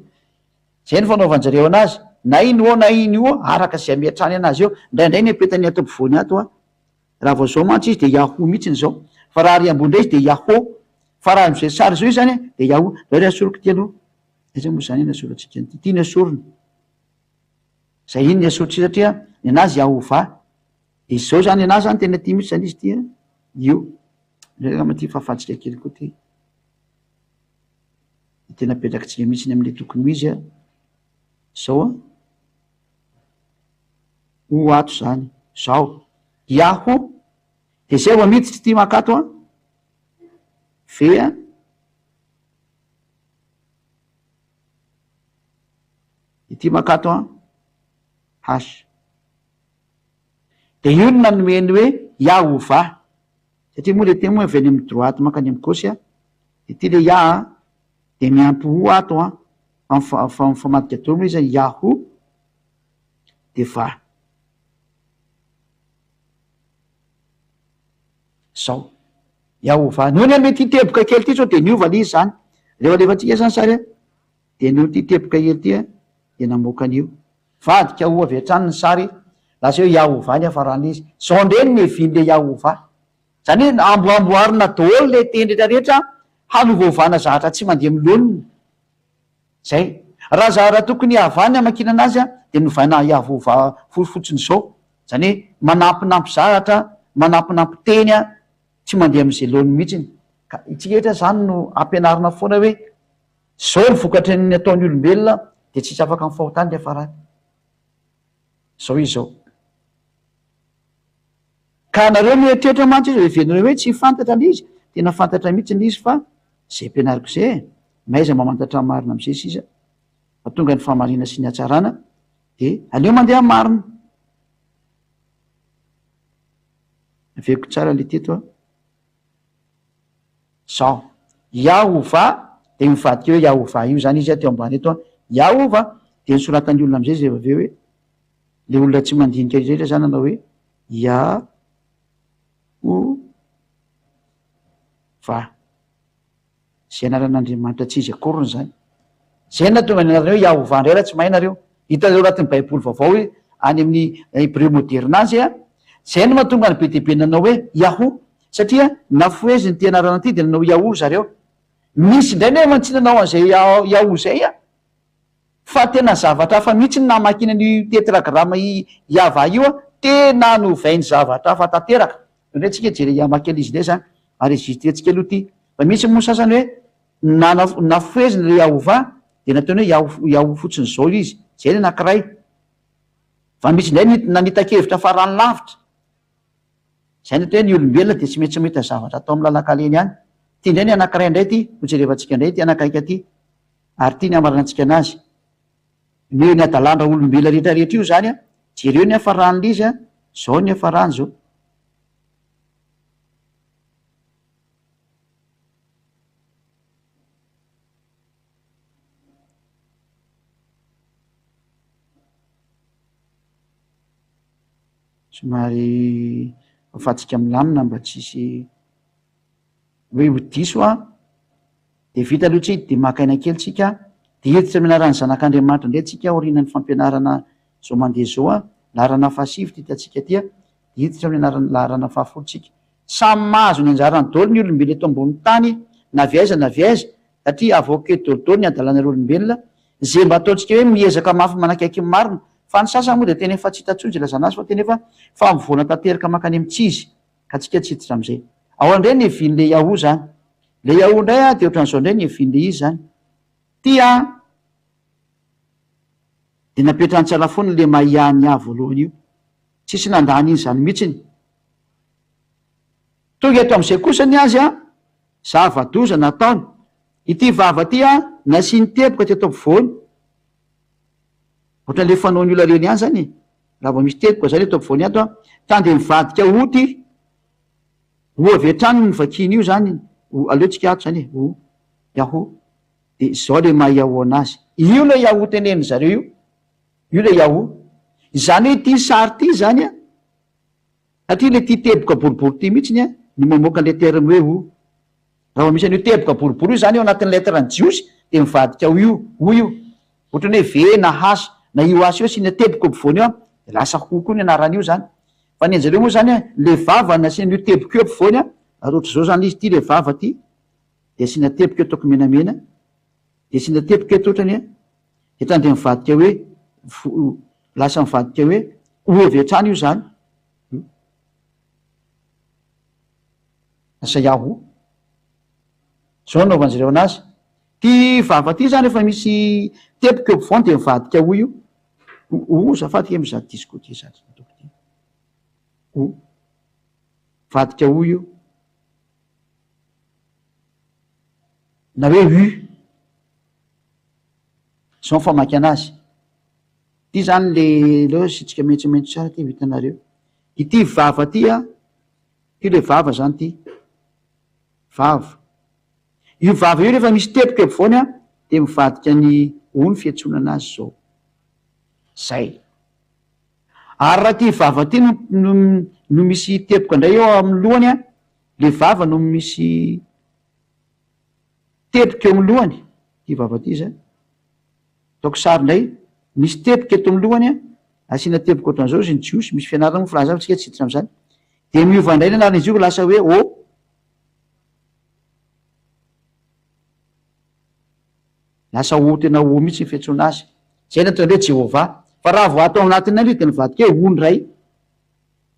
Zay ny fanaovan-jareo anazy. Na iny O na iny O, araka izay ametrahany anazy eo. Indraindray ny apetany ato ampovoany ato an. Raha vao zao mantsy izy de Yahoo mihitsiny zao. Fa raha ary ambony indray izy de Yahoo. Fa raha am'izay sary zao izy zany an, de Yahoo. Ndao re asoriko ity aloha. Aiza moa izany nasorantsika an'ity? Ity no esorina. Izay iny no esorintsika satria ny anazy Yahovah. Dia izao izany, ny anazy izany tena ity mihitsy izany izy ity an. Io. Indray angamba ity fahafahantsika kely koa ity. Tena apetrakitsika mihitsy ny amin'ilay tokony ho izy an. Izao an. Ho ato izany. Izao. Yahoo. Dia izay vao miditra ity makato an. V an. Ity makato an, H. Dia io no nanome ny hoe Yahovah. Satria moa ilay teny moa avy any amin'ny droite mankany amin'ny gauche an. Dia ity ilay Ya an, dia miampy O ato an, fa fa mifamadika daholo moa izy an, Yahoo, dia Va. Zao. Yahovah. Nony ame ity teboka kely ity zao dia niova le izy zany. Rehefa alefantsika zany sary a, dia noho ity teboka kely ity a, dia namoaka an'io. Vadika ho avy hatrany ny sary, lasa hoe Yahovah ny hafaran'ilay izy. Zao indray ny nevin'ilay Yahovah. Zany hoe amboamboarina daholo le teny rehetra rehetra hanovaovana zavatra tsy mandeha amin'ny laoniny. Zay. Raha zara tokony Yavah ny hamakiana anazy dia novaina Yahovah fotsiny zao. Zany hoe manampinampy zavatra, manampinampy teny tsy mandeha amin'izay laoniny mihitsiny. Ka itsika rehetra zany no ampianarina foana hoe zao ny vokatry ny ataon'ny olombelona dia tsisy afaka amin'ny fahotany ny hiafarany. Zao izy zao. Ka nareo mieritreritra mantsy izy heverinareo hoe tsy fantatra le izy, tena fantatra mihitsy le izy fa zay ampianariko zay e, mahaiza mamantatra ny marina amizay sisa fa tonga ny fahamarina sy ny hatsarana de aleo mandeha amin'ny marina. Averiko tsara le teto a. Zao. Yahovah de mivadika hoe Yahovah io zany izy teo ambany eto a, Yahovah de nosoratan'ny olona amizay zay avy eo hoe le olona tsy mandinika rehetra zany nanao hoe Ya-ho-va. Va. Izay anaran'Andriamanitra tsy izy akoriny izany. Izay no nahatonga ny anarany hoe Yahovah indray raha tsy mahay nareo. Hitanareo anatin'ny baiboly vaovao hoe any amin'ny hebreo moderina any izay an. Izay no mahatonga ny be dia be nanao hoe Yahoo. Satria nafoheziny ity anarana ity dia nanao Yahoo ry zareo. Misy indray nefa tsy nanao an'izay Yahoo izay an. Fa tena zavatra hafa mihitsy ny namakiana an'io tetragramme Yahvah io an. Tena novainy zavatra hafa tanteraka. Indray tsika hijery hamaky an'izy indray izany. Enregistré-ntsika aloha ity. Fa misy moa sasany hoe nafoheziny ilay Yahovah dia nataony hoe Yaho Yaho fotsiny izao ilay izy. Izay ny anankiray. Fa misy indray ny nanita-kevitra farany lavitra. Izay ny atao hoe ny olombelona dia tsy maintsy mahita zavatra atao amin'ny lalan-kalehany ihany. Ity indray ny anankiray indray ity, hojerevantsika indray ity anankaika ity. Ary ity ny hamaranantsika anazy. Ny ny hadalan-draolombelona rehetra rehetra io izany an, jereo ny hafaran'ilay izy an, izao ny hafarany izao. Somary afahantsika milamina mba tsy hisy hoe ho diso an, de vita aloha tsika de maka aina kely tsika, de hiditra amin'ny anaran'ny zanak'Andriamanitra indray tsika aorianan'ny fampianarana zao mandeha zao an, laharana fahasivy ity hitantsika ity an, de hiditra amin'ny anaran'ny laharana fahafolo tsika. Samy mahazo ny anjarany daholo ny olombelona eto ambonin'ny tany na avy aiza na avy aiza, satria avoaka eto daholo daholo ny hadalanareo olombelona, ze mba ataontsika hoe miezaka mafy manakaiky ny marina, fa ny sasany moa de tena efa tsy hita intsony ze ilazana azy fa tena efa fa mivoana tanteraka mankany amin'ny tsy izy. Ka tsika tsy hiditra amizay. Ao indray ny hevin'le Yahoo zany. Le Yahoo indray an, de ohatran'izao indray ny hevin'le izy zany. Ty an, de napetrany tsara foana le Maya ny ahy voalohany io. Tsisy nandà an'iny zany mihitsiny. Tonga eto amizay kosa ny azy an, zava-doza nataony. Ity vava ty an, nasiany teboka teto ampovoany. Ohatran'le fanaon'ny olona reny ihany zany e. Raha vao misy teboka zany eto ampovoany ato an, ta dia mivadika O ty. O avy hatrany no vakiana io zany, O, aleo tsika ato zany e, O, Yahoo. De zao le maha Yahoo anazy. Io le Yahoo tenenin zareo io. Io le Yahoo. Izany hoe ity sary ity zany an, satria le ty teboka boribory ty mihitsiny an no mamoaka an'le terme hoe O. Raha vao misy an'io teboka boribory io izany eo anatin'ny lettre ny jiosy dia mivadika ho io, ho io. Ohatran'ny hoe V na H na io H io asiana teboka eo ampovoany eo an, dia lasa ho koa ny anaran'io izany. Fa ny anjareo moa izany an, ilay vava nasiana an'io teboka io ampovoany an, ary ohatr'izao izany ilay izy, ity ilay vava ity, dia asiana teboka eo ataoko menamena, dia asiana teboka eto ohatrany an, dia hatrany dia mivadika hoe lasa mivadika hoe O avy hatrany io izany. Lasa Yahoo. Zao no anaovan'zareo anazy. Ty vava ty zany efa misy teboka eo ampovoany de mivadika O io. O azafady kay mizaha disco ty zany ataoko ty. O. Mivadika O io. Na hoe U. Zao ny famaky anazy. Ty zany le aleo asiantsika maitsomaitso tsara ty ho hitanareo. Ity vava ty an. Ty le vava zany ty. Vava. Io vava io rehefa misy teboka eo ampovoany an, dia mivadika ny o ny fiantsoana anazy zao. Zay. Ary raha ty vava ty no no no misy teboka indray eo amin'ny lohany an, le vava no misy teboka eo amin'ny lohany, ty vava ty zany. Ataoko sary indray, misy teboka eto amin'ny lohany an, asiana teboka ohatran'izao izy ny jiosy, misy fianarana moa filaza fa tsika tsy hiditra amin'izany. Dia miova indray ny anaran'izy io ka lasa hoe O. Lasa O tena O mihitsy ny fiantsoana azy. Izay no ataony hoe Jehovah. Fa raha vao atao anatin'ilay izy dia nivadika hoe O indray.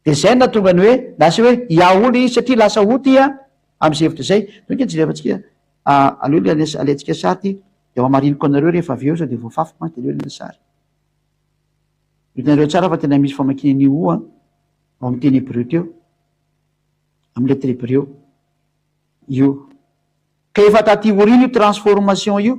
Dia izay no nahatonga ny hoe lasa hoe Yahoo ilay izy satria lasa O ity an, amin'izay hevitra izay. Donc jerevantsika, aleo alaintsika sary ity. Dia ho hamariniko anareo rehefa avy eo sao dia voafafiko mantsy dia aleo alaina sary. Hitanareo tsara fa tena misy famakiana an'io o an, ao amin'ny teny hebreo teo, amin'ny lettre hebreo io. Ka efa taty aoriana io transformation io,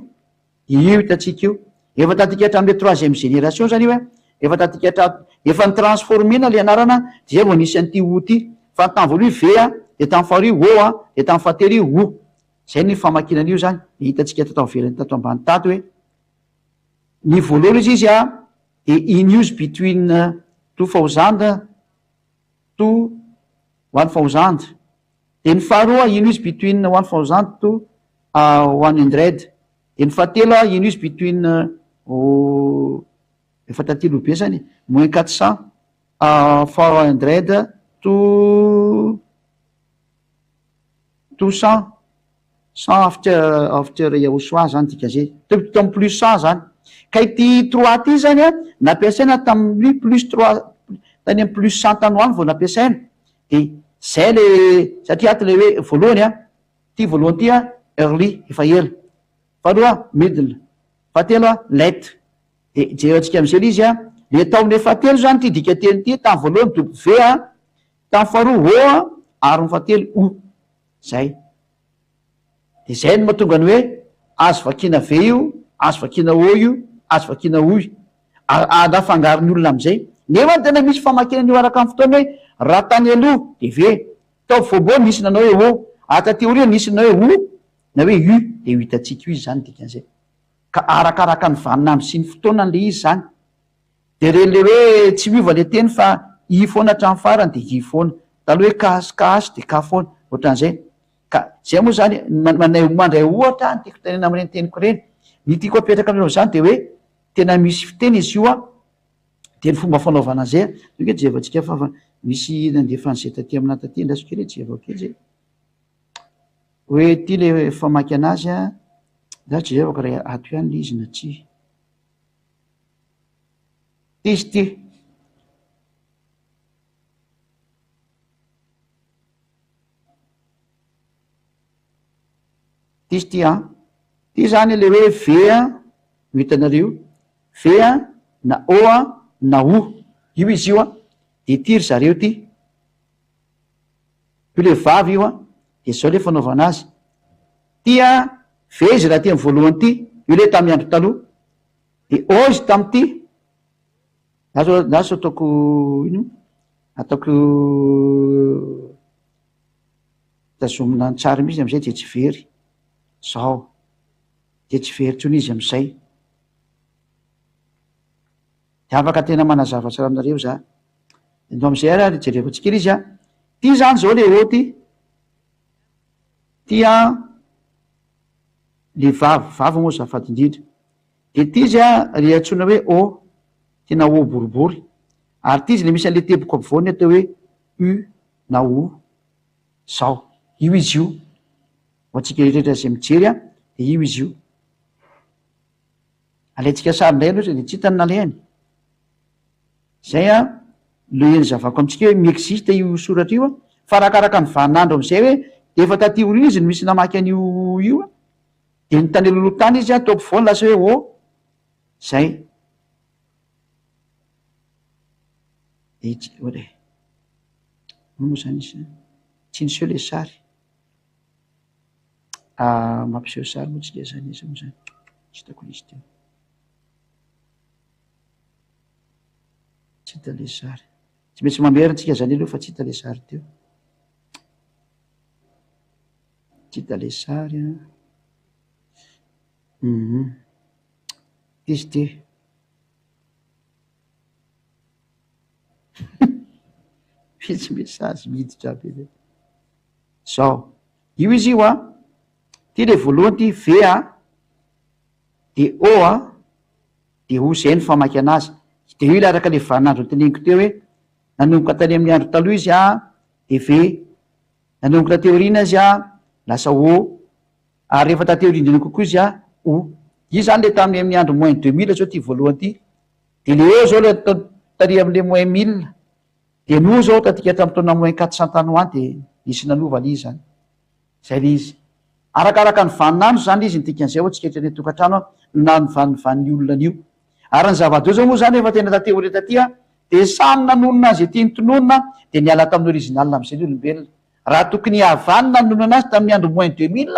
io hitantsika io. Efa taty hatramin'ilay troisième génération zany io an, efa taty hatra, efa ni-transformer-na ilay anarana dia zay vao nisy an'ity o ity. Fa ny tamin'ny voalohany V an, dia tamin'ny faharoa O an, dia tamin'ny fahatelo io O. Zay ny famakiana an'io zany, dia hitantsika tato avelany tato ambany tato hoe ny voalohany izy izy a dia in use between 2000 to 1000. De ny faharoa in use between 1000 to 100. De ny fahatelo a in use between efa taty aloha be zany moins 400 400 to 100 after Yahushua zany dikan'izay. Teo amy plus 100 zany. Ka ity trois ty zany a nampiasaina tamin'ny plus trois, tany amy plus 100 tany ho any vao nampiasaina. De zay le satria ato le hoe voalohany a ty voalohany ty a early, efa ela, faharoa middle, fahatelo a late. De jerentsika am'izay le izy a le atao am'le fahatelo zany ty dika teny ty. Tamy voalohany W a, tamy faharoa O a, ary ny fahatelo U. Zay de zay no mahatonga ny hoe azo vakina V io, azo vakina O io, azo vakina U io, anafangaron'ny olona am'izay. Nefa ny tena misy famakiana an'io araka ny fotoana hoe raha tany aloha de V, tao voalohany nisy nanao hoe O, ary taty aoriana nisy nanao hoe O na hoe U, de ho hitantsika io izy zany dikan'izay. Ka arakaraka ny vaninandro sy ny fotoana le izy zany. De reny le hoe tsy miova le teny fa I foana hatramin'ny farany de I foana. Taloha hoe K sy K de K foana, ohatran'izay. Ka zay moa zany mandray ohatra ny tiako tenena amin'ireny teniko ireny. Ny tiako apetraka aminareo zany de hoe tena misy fiteny izy io a, de ny fomba fanaovana an'izay a, io jerevantsika fa misy nandefa an'izay taty aminahy taty, andraso kely jerevako kely zay. Hoe ty le famaky anazy a, za jerevako raha ato ihany le izy na tsia. Ty izy ty. Ty izy ty a. Ty zany le hoe V a, no hitanareo io. V a na O a na U. Io izy io a. De ty ry zareo ty. Io le vavy io a. De zao le fanaovana azy. Ty a V izy raha ty amy voalohany ty. Io le tamy andro taloha. De O izy tamity. Lasa ataoko ino? Ataoko tazomina an-tsary mihitsy amizay de tsy very. Zao. De tsy very intsony izy amizay. De afaka tena manazava tsara aminareo za. Ndao amizay ary jerevantsika kely izy a. Ty zany zao le O ty. Ty a le vavy, vavy moa azafady indrindra. De ty izy a le antsoina hoe O, tena O boribory. Ary ty izy le misy an'le teboka ampovoany atao hoe U na O. Zao. Io izy io. Ho antsika rehetra zay mijery a, de io izy io. Alaintsika sary indray aloha de tsy hita ny nalehany. Zay a le nazavako amintsika hoe mi-existe io soratra io a, fa arakaraka ny vaninandro amizay hoe de efa taty aoriana izy no misy namaky an'io io a, de ny tany alohaloha tany izy a tao ampovoany lasa hoe O. Zay. De tsy oe ino moa zany izy tsy niseho le sary. Mampiseho sary moa tsika zany izy moa zany. Tsy hitako le izy teo. Tsy hita le sary. Tsy maintsy mamerina tsika zany aloha fa tsy hita le sary teo. Tsy hita le sary a. Ty izy ty. Misy message miditra be zay. Zao. Io izy io a. Ty le voalohany ty V a, de O a, de U zay ny famaky anazy. De io le araka le vaninandro noteneniko teo hoe nanomboka tany amin'ny andro taloha izy a de V, nanomboka taty aoriana izy a lasa O, ary rehefa taty aoriana indrindra kokoa izy a U. Io zany le tamin'ny amin'ny andro moins 2000 zao ty voalohany ty. De le O zao le tary am'le moins 1000. De ny U zao tatika hatramin'ny taona moins 400 tany ho any de nisy nanova le izy zany. Zay le izy. Arakaraka ny vaninandro zany izy ny dikan'izay hoe tsika eto any an-tokantrano a no nanovanovan'ny olona an'io. Ary ny zava-doza moa zany efa tena taty aoriana taty a de samy nanonona azy ety nitononina de niala tamin'ny original am'izay ny olombelona. Raha tokony hihavany nanonona anazy tamin'ny andro moins 2000,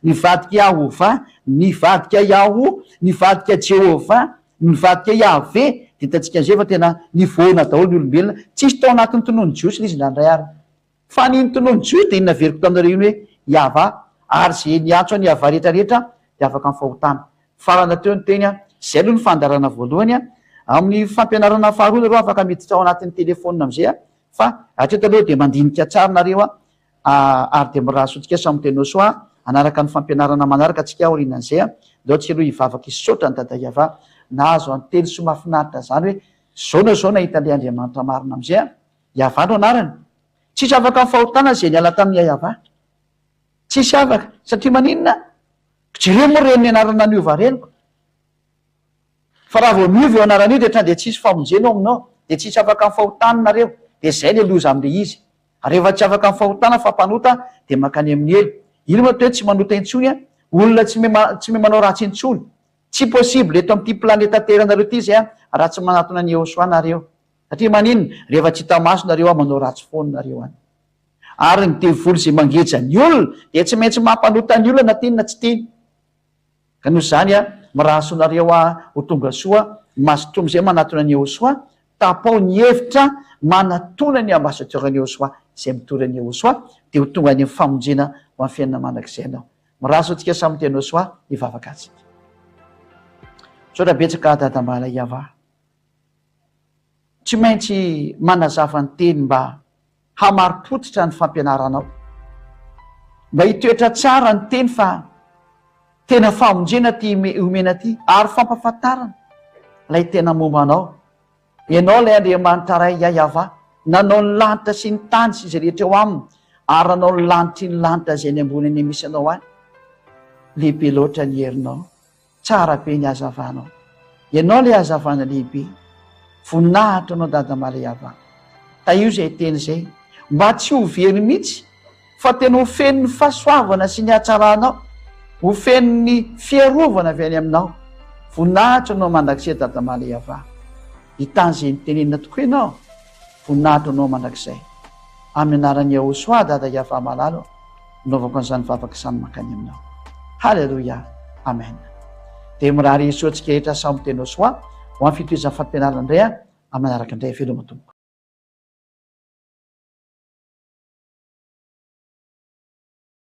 nivadika Yahovah, nivadika Yahoo, nivadika Jéhovah, nivadika Yahvé, de hitantsika am'izay fa tena nivoana daholo ny olombelona. Tsisy tao anatin'ny tonon'ny jiosy le izy nandray ary. Fa ny tonon'ny jiosy de inona averiko taminareo iny hoe Yahvah, ary zay niantso an'i Yahvah rehetrarehetra de afaka amin'ny fahotana. Farana teo ny teny a, zay aloha ny fandaharana voalohany a. Amin'ny fampianarana faharoa nareo afaka miditra ao anatin'ny telefaonina am'izay a, fa hatreto aloha de mandinika tsara nareo a. Ary dia mirary soa antsika samy tena soa hanaraka ny fampianarana manaraka antsika aorianan'izay. Ndao tsika aloha hivavaka hisaotra an'i Dada Yavah nahazo an'teny soa mahafinaritra zany hoe zao na zao nahita an'ilay Andriamanitra marina amizay an! Yavah no anarany. Tsisy afaka amin'ny fahotana izay niala tamin'i Yavah. Tsisy afaka. Satria maninona? Jereo moa ireny anarana niova reny ko. Fa raha vao miova io anarana io dia ohatran'ny dia tsisy famonjena ao aminao, dia tsisy afaka amin'ny fahotana nareo, dia izay ilay loza amin'ilay izy. Ary rehefa tsy afaka amin'ny fahotana fa mpanota dia mankany amin'ny helo. Ino moa atao hoe tsy manota intsony an? Olona tsy tsy mahay manao ratsy intsony. Tsy possible eto amin'ity planeta terre nareo ity izay an, raha tsy manatona an'i Yehosua nareo. Satria maninona? Rehefa tsy hita maso nareo an, manao ratsy foana nareo any. Ary ny devoly izay mangeja ny olona dia tsy maintsy mampanota ny olona na tiany na tsy tiany. Ka noho izany, mirary soa anareo aho ho tonga soa, mazotoa amin'izay manatona an'i Yehosua, tapaho ny hevitra manatona ny ambassadeur an'i Yehosua izay mitory an'i Yehosua, dia ho tonga any amin'ny famonjena ho amin'ny fiainana mandrakizay ianao. Mirary soa antsika samy tena soa hivavaka antsika. Misaotra betsaka Dadambala Yavah. Tsy maintsy manazava ny teny mba hamari-pototra ny fampianaranao. Mba hitoetra tsara ny teny fa tena famonjena ty omena ty ary fampafantarana ilay tena momba anao. Ianao ilay Andriamanitra Ray Yayavah nanao ny lanitra sy ny tany sy izay rehetra eo aminy ary nanao ny lanitry ny lanitra izay any ambony any misy anao any. Lehibe loatra ny herinao. Tsara be ny hazavanao. Ianao ilay hazavana lehibe. Voninahitra anao Dada Malaiava. Tahio izay teny izay. Mba tsy ho very mihitsy fa tena ho feno ny fahasoavana sy ny hatsaranao. Ho feno ny fiarovana avy any aminao. Voninahitra anao mandrakizay Dada Malaiava. Hitany izay nitenenina tokoa ianao. Voninahitra anao mandrakizay. Amin'ny anaran'i Yahoshuah Dada Yavah malala ô, anaovako an'izany vavaka izany mankany aminao. Haleloia. Amen. Dia mirary soa antsika rehetra samy tena soa ho amin'ny fitohizan'ny fampianarana indray amin'ny manaraka indray. Veloma tompoko.